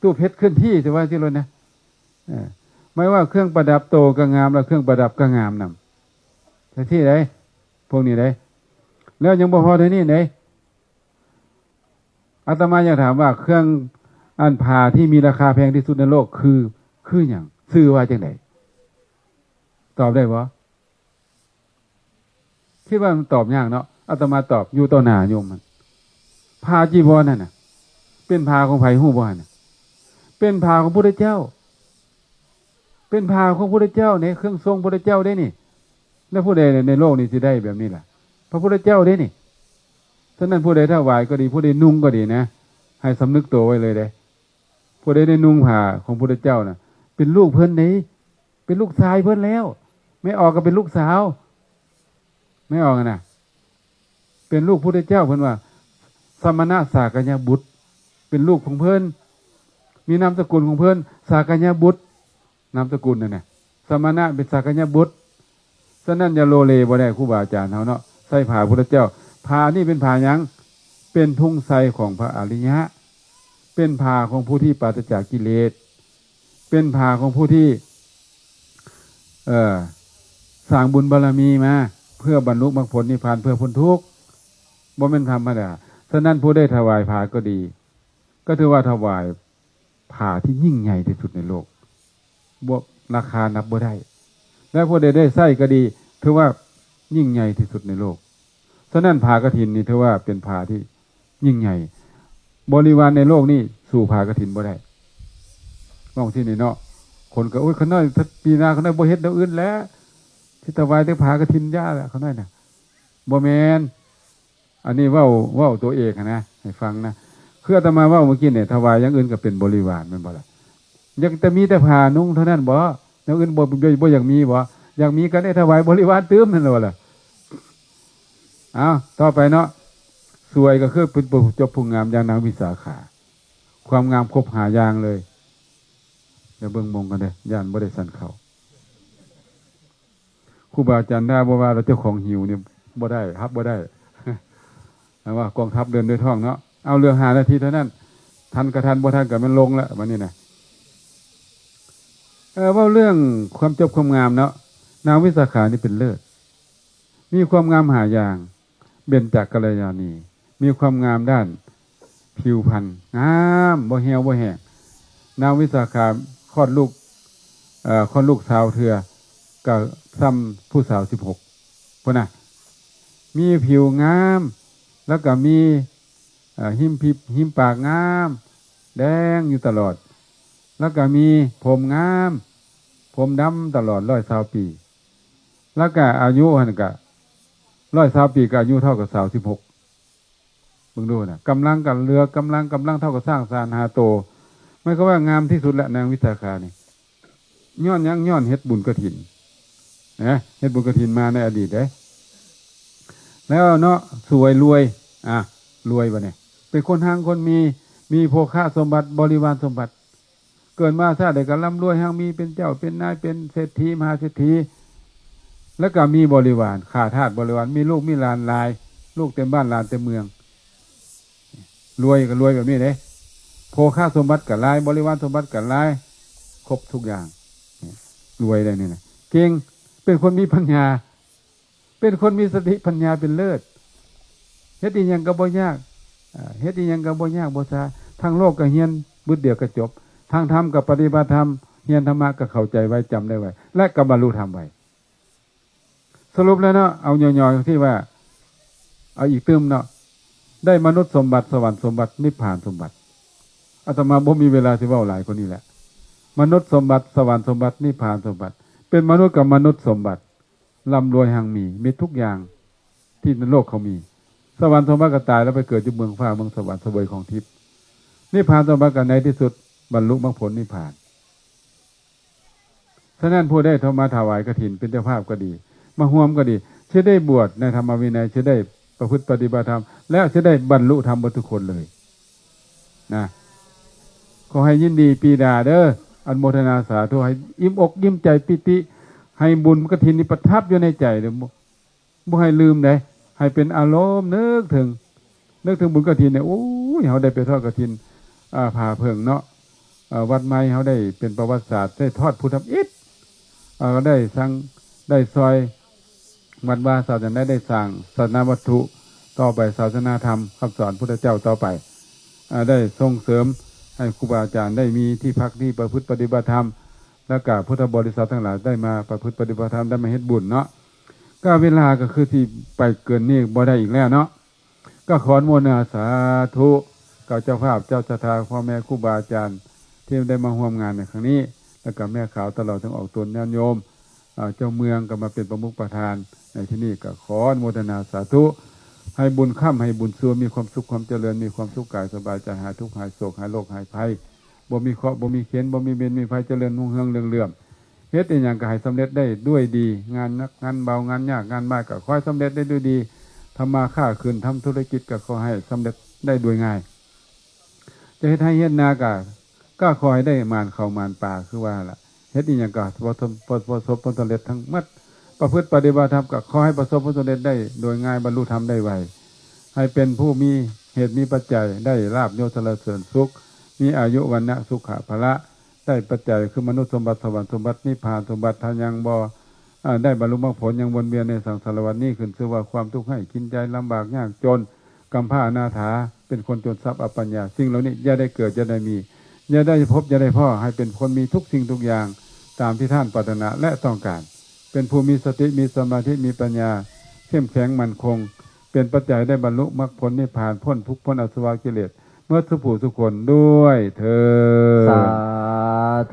ຕູ້ເພັດເຄື່ອນທີ່ ຊິວ່າຊີ້ໂລດນະ. ເອີ ໝາຍວ່າເຄື່ອງປະດັບໂຕກໍງາມ ແລ້ວເຄື່ອງປະດັບກໍງາມນຳ ຈັ່ງຊີ້ເດ້ ພວກນີ້ເດ້. ແລ້ວຍັງບໍ່ພໍເທົ່ານີ້ເດ້ ອາດຕະມາຢາກຖາມວ່າ ເຄື່ອງ ອັນ ຜ້າທີ່ມີລາຄາແພງທີ່ສຸດໃນໂລກຄື ຄືຫຍັງ? ຊື່ວ່າຈັ່ງໃດ? ຕອບໄດ້ບໍ່? ຄິດວ່າມັນຕອບຍາກເນາະ. ອາດຕະມາຕອບຢູ່ຕໍ່ໜ້າໂຍມຫັ້ນ ຜ້າຈີວອນນັ້ນນະ ເປັນຜ້າຂອງໃຜຮູ້ບໍ່ຫັ້ນນະ? ເປັນຜ້າຂອງພຸດທະເຈົ້າ. ເປັນຜ້າຂອງພຸດທະເຈົ້າເດ້ ເຄື່ອງຊົງພຸດທະເຈົ້າເດ້ນີ້. ແລ້ວຜູ້ໃດໃນໂລກນີ້ຊິໄດ້ແບບນີ້ລະ? ພະພຸດທະເຈົ້າເດ້ນີ້. ສະນັ້ນຜູ້ໃດຖວາຍກໍດີ ຜູ້ໃດນຸ່ງກໍດີນະ ໃຫ້ສຳນຶກໂຕໄວ້ເລີຍເດ້. ຜູ້ໃດໄດ້ນຸ່ງຜ້າຂອງພຸດທະເຈົ້ານະ ເປັນລູກເພິ່ນເດ້ ເປັນລູກຊາຍເພິ່ນແລ້ວ. ແມ່ອອກກໍເປັນລູກສາວ ແມ່ອອກນະ ເປັນລູກພຸດທະເຈົ້າ. ເພິ່ນວ່າ ສະມະນະສາກະຍະບຸດ ເປັນລູກຂອງເພິ່ນ ມີນາມສະກຸນຂອງເພິ່ນ ສາກະຍະບຸດ ນາມສະກຸນນັ້ນນະ ສະມະນະເປັນສາກະຍະບຸດ. ສະນັ້ນຢ່າໂລເລບໍ່ໄດ້ ຄູບາອາຈານເຮົາເນາະ ໃສ່ຜ້າພຸດທະເຈົ້າ. ຜ້ານີ້ເປັນຜ້າຫຍັງ? ເປັນທຸງໄຊຂອງພະອະລິຍະ ເປັນຜ້າຂອງຜູ້ທີ່ປາສະຈາກກິເລດ ເປັນຜ້າຂອງຜູ້ທີ່ ເອີ ສ້າງບຸນບາລະມີມາ ເພື່ອບັນລຸມັກຜົນນິບພານ ເພື່ອພົ້ນທຸກ ບໍ່ແມ່ນທຳມະດາ. ສະນັ້ນຜູ້ໃດຖວາຍຜ້າກໍດີ ກໍຖືວ່າຖວາຍ ຜ້າທີ່ຍິ່ງໃຫຍ່ທີ່ສຸດໃນໂລກ ບໍ່ ລາຄານັບບໍ່ໄດ້ ແລະ ຜູ້ໃດໄດ້ໃຊ້ກໍດີ ຖືວ່າຍິ່ງໃຫຍ່ທີ່ສຸດໃນໂລກ. ສະນັ້ນ ຜ້າກະຖິນນີ້ຖືວ່າເປັນຜ້າທີ່ຍິ່ງໃຫຍ່ ບໍລິວານໃນໂລກນີ້ສູ້ຜ້າກະຖິນບໍ່ໄດ້. ເວົ້າຊີ້ນີ້ເນາະ ຄົນກໍ ໂອ້ຍ ຂ້ານ້ອຍ ປີໜ້າຂ້ານ້ອຍບໍ່ເຮັດແນວອື່ນແລ້ວ ຊິຖວາຍແຕ່ຜ້າກະຖິນຢ່າແຫຼະ ຂ້ານ້ອຍນະ. ບໍ່ແມ່ນ ອັນນີ້ເວົ້າ ເວົ້າຕົວເອງຫັ້ນນະ ໃຫ້ຟັງນະ. ຄືອາດຕະມາເວົ້າເມື່ອກີ້ນີ້ ຖວາຍຢ່າງອື່ນກໍເປັນບໍລິວານ ແມ່ນບໍ່ລະ? ຢາກແຕ່ມີແຕ່ຜ້ານຸ່ງເທົ່ານັ້ນບໍ? ແນວອື່ນບໍ່ ບໍ່ ບໍ່ຢາກມີບໍ? ຢາກມີກໍໄດ້ຖວາຍບໍລິວານຕື່ມຫັ້ນແຫຼະ. ເອົາ ຕໍ່ໄປເນາະ ສວຍກໍຄືເປັນຜູ້ຈົບຜູ້ງາມ ຢ່າງນາງວິສາຂາ ຄວາມງາມຄົບຫ້າຢ່າງເລີຍ. ດຽວເບິ່ງໂມງກ່ອນເດີ້ ຢ້ານບໍ່ໄດ້ສັນເຂົ້າ. ຄູບາອາຈານຖ້າບໍ່ວ່າແລ້ວ ເຈົ້າຂອງຫິວນີ້ບໍ່ໄດ້ ຮັບບໍ່ໄດ້. ແຕ່ວ່າກອງທັບເດີນດ້ວຍທ້ອງເນາະ. ເອົາ ເຫຼືອຫ້ານາທີເທົ່ານັ້ນ ທັນກໍທັນ ບໍ່ທັນກໍແມ່ນລົງແລ້ວບັດນີ້ນະ. ເອີ ເວົ້າເລື່ອງຄວາມຈົບຄວາມງາມເນາະ ນາງວິສາຂານີ້ເປັນເລີດ ມີຄວາມງາມຫ້າຢ່າງ ເບັນຈະກັນລະຍານີ ມີຄວາມງາມດ້ານຜິວພັນ ງາມ ບໍ່ຫ່ຽວບໍ່ແຫ້ງ. ນາງວິສາຂາຄອດລູກ ເອີ ຄອດລູກຊາວເທື່ອ ກໍສ່ຳຜູ້ສາວສິບຫົກ ນະ ມີຜິວງາມ ແລ້ວກໍມີ ເອີ ຮິມ ຮິມປາກງາມ ແດງຢູ່ຕະຫຼອດ ແລ້ວກໍມີຜົມງາມ ຜົມດຳຕະຫຼອດ ຮ້ອຍຊາວປີ ແລ້ວກໍອາຍຸຫັ້ນກໍ ຮ້ອຍຊາວປີ ກໍອາຍຸເທົ່າກັບຊາວສິບຫົກ ເບິ່ງດູນະ ກຳລັງກໍເຫຼືອກຳລັງ ກຳລັງເທົ່າກັບຊ້າງຊານຫ້າໂຕ ໝາຍຄວາມວ່າງາມທີ່ສຸດແຫຼະ ນາງວິສາຂານີ້ ຍ້ອນຫຍັງ? ຍ້ອນເຮັດບຸນກະຖິນນະ ເຮັດບຸນກະຖິນມາໃນອະດີດເດ້ ແລ້ວເນາະ ສວຍລວຍ ອ່າ ລວຍບັດນີ້ ເປັນຄົນຮັ່ງຄົນມີ ມີໂພຄະສົມບັດ ບໍລິວານສົມບັດ ເກີດມາຊາດໃດກໍລ່ຳລວຍຮັ່ງມີ ເປັນເຈົ້າເປັນນາຍ ເປັນເສດຖີ ມະຫາເສດຖີ ແລ້ວກໍມີບໍລິວານ ຂ້າທາດບໍລິວານ ມີລູກມີຫຼານຫຼາຍ ລູກເຕັມບ້ານຫຼານເຕັມເມືອງ ລວຍກໍລວຍແບບນີ້ເດ້ ໂພຄະສົມບັດກໍຫຼາຍ ບໍລິວານສົມບັດກໍຫຼາຍ ຄົບທຸກຢ່າງ ລວຍໄດ້ນີ້ນະ ເກັ່ງ ເປັນຄົນມີປັນຍາ ເປັນຄົນມີສະຕິປັນຍາເປັນເລີດ ເຮັດອີ່ຫຍັງກໍບໍ່ຍາກ ເຮັດອີ່ຫຍັງກໍບໍ່ຍາກບໍ່ຊາ ທາງໂລກກໍຮຽນບຶດດຽວກໍຈົບ ທາງທຳກໍປະຕິບັດທຳ ຮຽນທຳມະກໍເຂົ້າໃຈໄວ ຈຳໄດ້ໄວ ແລະກໍບັນລຸທຳໄວ. ສະຫຼຸບແລ້ວເນາະ ເອົາຫຍໍ້ໆທີ່ວ່າ ເອົາອີກຕື່ມເນາະ ໄດ້ມະນຸດສົມບັດ ສະຫວັນສົມບັດ ນິບພານສົມບັດ ອາດຕະມາບໍ່ມີເວລາຊິເວົ້າຫຼາຍກວ່ານີ້ແຫຼະ ມະນຸດສົມບັດ ສະຫວັນສົມບັດ ນິບພານສົມບັດ ເປັນມະນຸດກັບມະນຸດສົມບັດ ລ່ຳລວຍຮັ່ງມີ ມີທຸກຢ່າງທີ່ໃນໂລກເຂົາມີ ສະຫວັນສົມບັດກໍຕາຍແລ້ວໄປເກີດຢູ່ເມືອງຟ້າເມືອງສະຫວັນ ສະເຫວີຍຂອງທິບ ນິບພານສົມບັດກໍໃນທີ່ສຸດບັນລຸມັກຜົນນິບພານ. ສະນັ້ນ ຜູ້ໃດເຂົ້າມາຖວາຍກະຖິນເປັນເຈົ້າພາບກໍດີ ມາຮ່ວມກໍດີ ຊິໄດ້ບວດໃນທຳມະວິໄນ ຊິໄດ້ປະພຶດປະຕິບັດທຳ ແລະ ຊິໄດ້ບັນລຸທຳເບິດທຸກຄົນເລີຍນະ ຂໍໃຫ້ຍິນດີປີດາເດີ ອະນຸໂມທະນາສາທຸ ໃຫ້ອີ່ມອົກອີ່ມໃຈປີຕິ ໃຫ້ບຸນກະຖິນນີ້ປະທັບຢູ່ໃນໃຈເດີ ບໍ່ໃຫ້ລືມເດ້ ໃຫ້ເປັນອາລົມນຶກເຖິງ ນຶກເຖິງບຸນກະຖິນນີ້ ໂອ້ຍ ເຮົາໄດ້ໄປທອດກະຖິນ ອ່າ ຜ້າເຜິ້ງເນາະ ເອີ ວັດໃໝ່ເຮົາໄດ້ເປັນປະຫວັດສາດ ໄດ້ທອດພຸດທຳອິດ ເອີ ໄດ້ສ້າງ ໄດ້ຊ່ອຍວັດວາສາສະໜາ ໄດ້ສ້າງສາສະໜາວັດຖຸຕໍ່ໄປ ສາສະໜາທຳຄຳສອນພຸດທະເຈົ້າຕໍ່ໄປ ເອີ ໄດ້ສົ່ງເສີມໃຫ້ຄູບາອາຈານໄດ້ມີທີ່ພັກທີ່ປະພຶດປະຕິບັດທຳ ແລ້ວກະພຸດທະບໍລິສັດທັງຫຼາຍໄດ້ມາປະພຶດປະຕິບັດທຳ ໄດ້ມາເຮັດບຸນເນາະ ກະເວລາກໍຄືຊິໄປເກີນນີ້ບໍ່ໄດ້ອີກແລ້ວເນາະ ກໍຂໍອະນຸໂມທະນາສາທຸກັບເຈົ້າພາບເຈົ້າສັດທາ ພໍ່ແມ່ຄູບາອາຈານທີ່ໄດ້ມາຮ່ວມງານໃນຄັ້ງນີ້ ແລ້ວກໍແມ່ຂາວຕະຫຼອດເຖິງອອກຕົນຍາດໂຍມ ເຈົ້າເມືອງກໍມາເປັນປະມຸກປະທານໃນທີ່ນີ້ ກໍຂໍອະນຸໂມທະນາສາທຸ ໃຫ້ບຸນຄ້ຳໃຫ້ບຸນຊູ ມີຄວາມສຸກຄວາມຈະເລີນ ມີຄວາມສຸກກາຍສະບາຍໃຈ ຫາຍທຸກຫາຍໂສກ ຫາຍໂລກຫາຍໄພ ບໍ່ມີເຄາະບໍ່ມີເຂັນ ບໍ່ມີເວນມີໄພ ຈະເລີນຮຸ່ງເຮືອງເລື່ອງເຫຼື້ອມ ເຮັດອີ່ຫຍັງກໍໃຫ້ສຳເລັດໄດ້ດ້ວຍດີ ງານໜັກງານເບົາ ງານຍາກງານມາກກໍຂໍໃຫ້ສຳເລັດໄດ້ດ້ວຍດີ ທຳມາຄ້າຂຶ້ນ ທຳທຸລະກິດກໍຂໍໃຫ້ສຳເລັດໄດ້ດ້ວຍງ່າຍ ຈະເຮັດໄຮ່ເຮັດນາກໍ ກໍຂໍໃຫ້ໄດ້ໝານເຂົ້າໝານປາຄືວ່າລະ ເຮັດອີ່ຫຍັງກໍປະສົບ ປະ ປະສົບຜົນສຳເລັດທັງໝົດ ປະພຶດປະຕິບັດທຳກໍຂໍໃຫ້ປະສົບຜົນສຳເລັດໄດ້ໂດຍງ່າຍ ບັນລຸທຳໄດ້ໄວ ໃຫ້ເປັນຜູ້ມີເຫດມີປັດໄຈ ໄດ້ລາບຍົດສັນລະເສີນສຸກ ມີອາຍຸວັນນະສຸຂະພະລະ ໄດ້ປັດໄຈຄືມະນຸດສົມບັດ ສະຫວັນສົມບັດ ນິບພານສົມບັດ ຖ້າຍັງບໍ່ ເອີ ໄດ້ບັນລຸມັກຜົນ ຍັງວົນວຽນໃນສັງສາລະວັດນີ້ ຂຶ້ນຊື່ວ່າຄວາມທຸກໄຮ້ກິນໃຈ ລຳບາກຍາກຈົນ ກຳພ້າອະນາຖາ ເປັນຄົນຈົນຊັບອັບປັນຍາ ສິ່ງເຫຼົ່ານີ້ຢ່າໄດ້ເກີດ ຢ່າໄດ້ມີ ຢ່າໄດ້ພົບ ຢ່າໄດ້ພໍ້ ໃຫ້ເປັນຄົນມີທຸກສິ່ງທຸກຢ່າງຕາມທີ່ທ່ານປາດຖະໜາ ແລະ ຕ້ອງການ ເປັນຜູ້ມີສະຕິ ມີສະມາທິ ມີປັນຍາ ເຂັ້ມແຂງໝັ້ນຄົງ ເປັນປັດໄຈໃຫ້ໄດ້ບັນລຸມັກຜົນນິບພານ ພົ້ນທຸກ ພົ້ນອາສະວະກິເລດ ໝົດສູ່ຜູ້ສູ່ຄົນດ້ວຍເທີ້ນ ສາ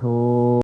ທຸ.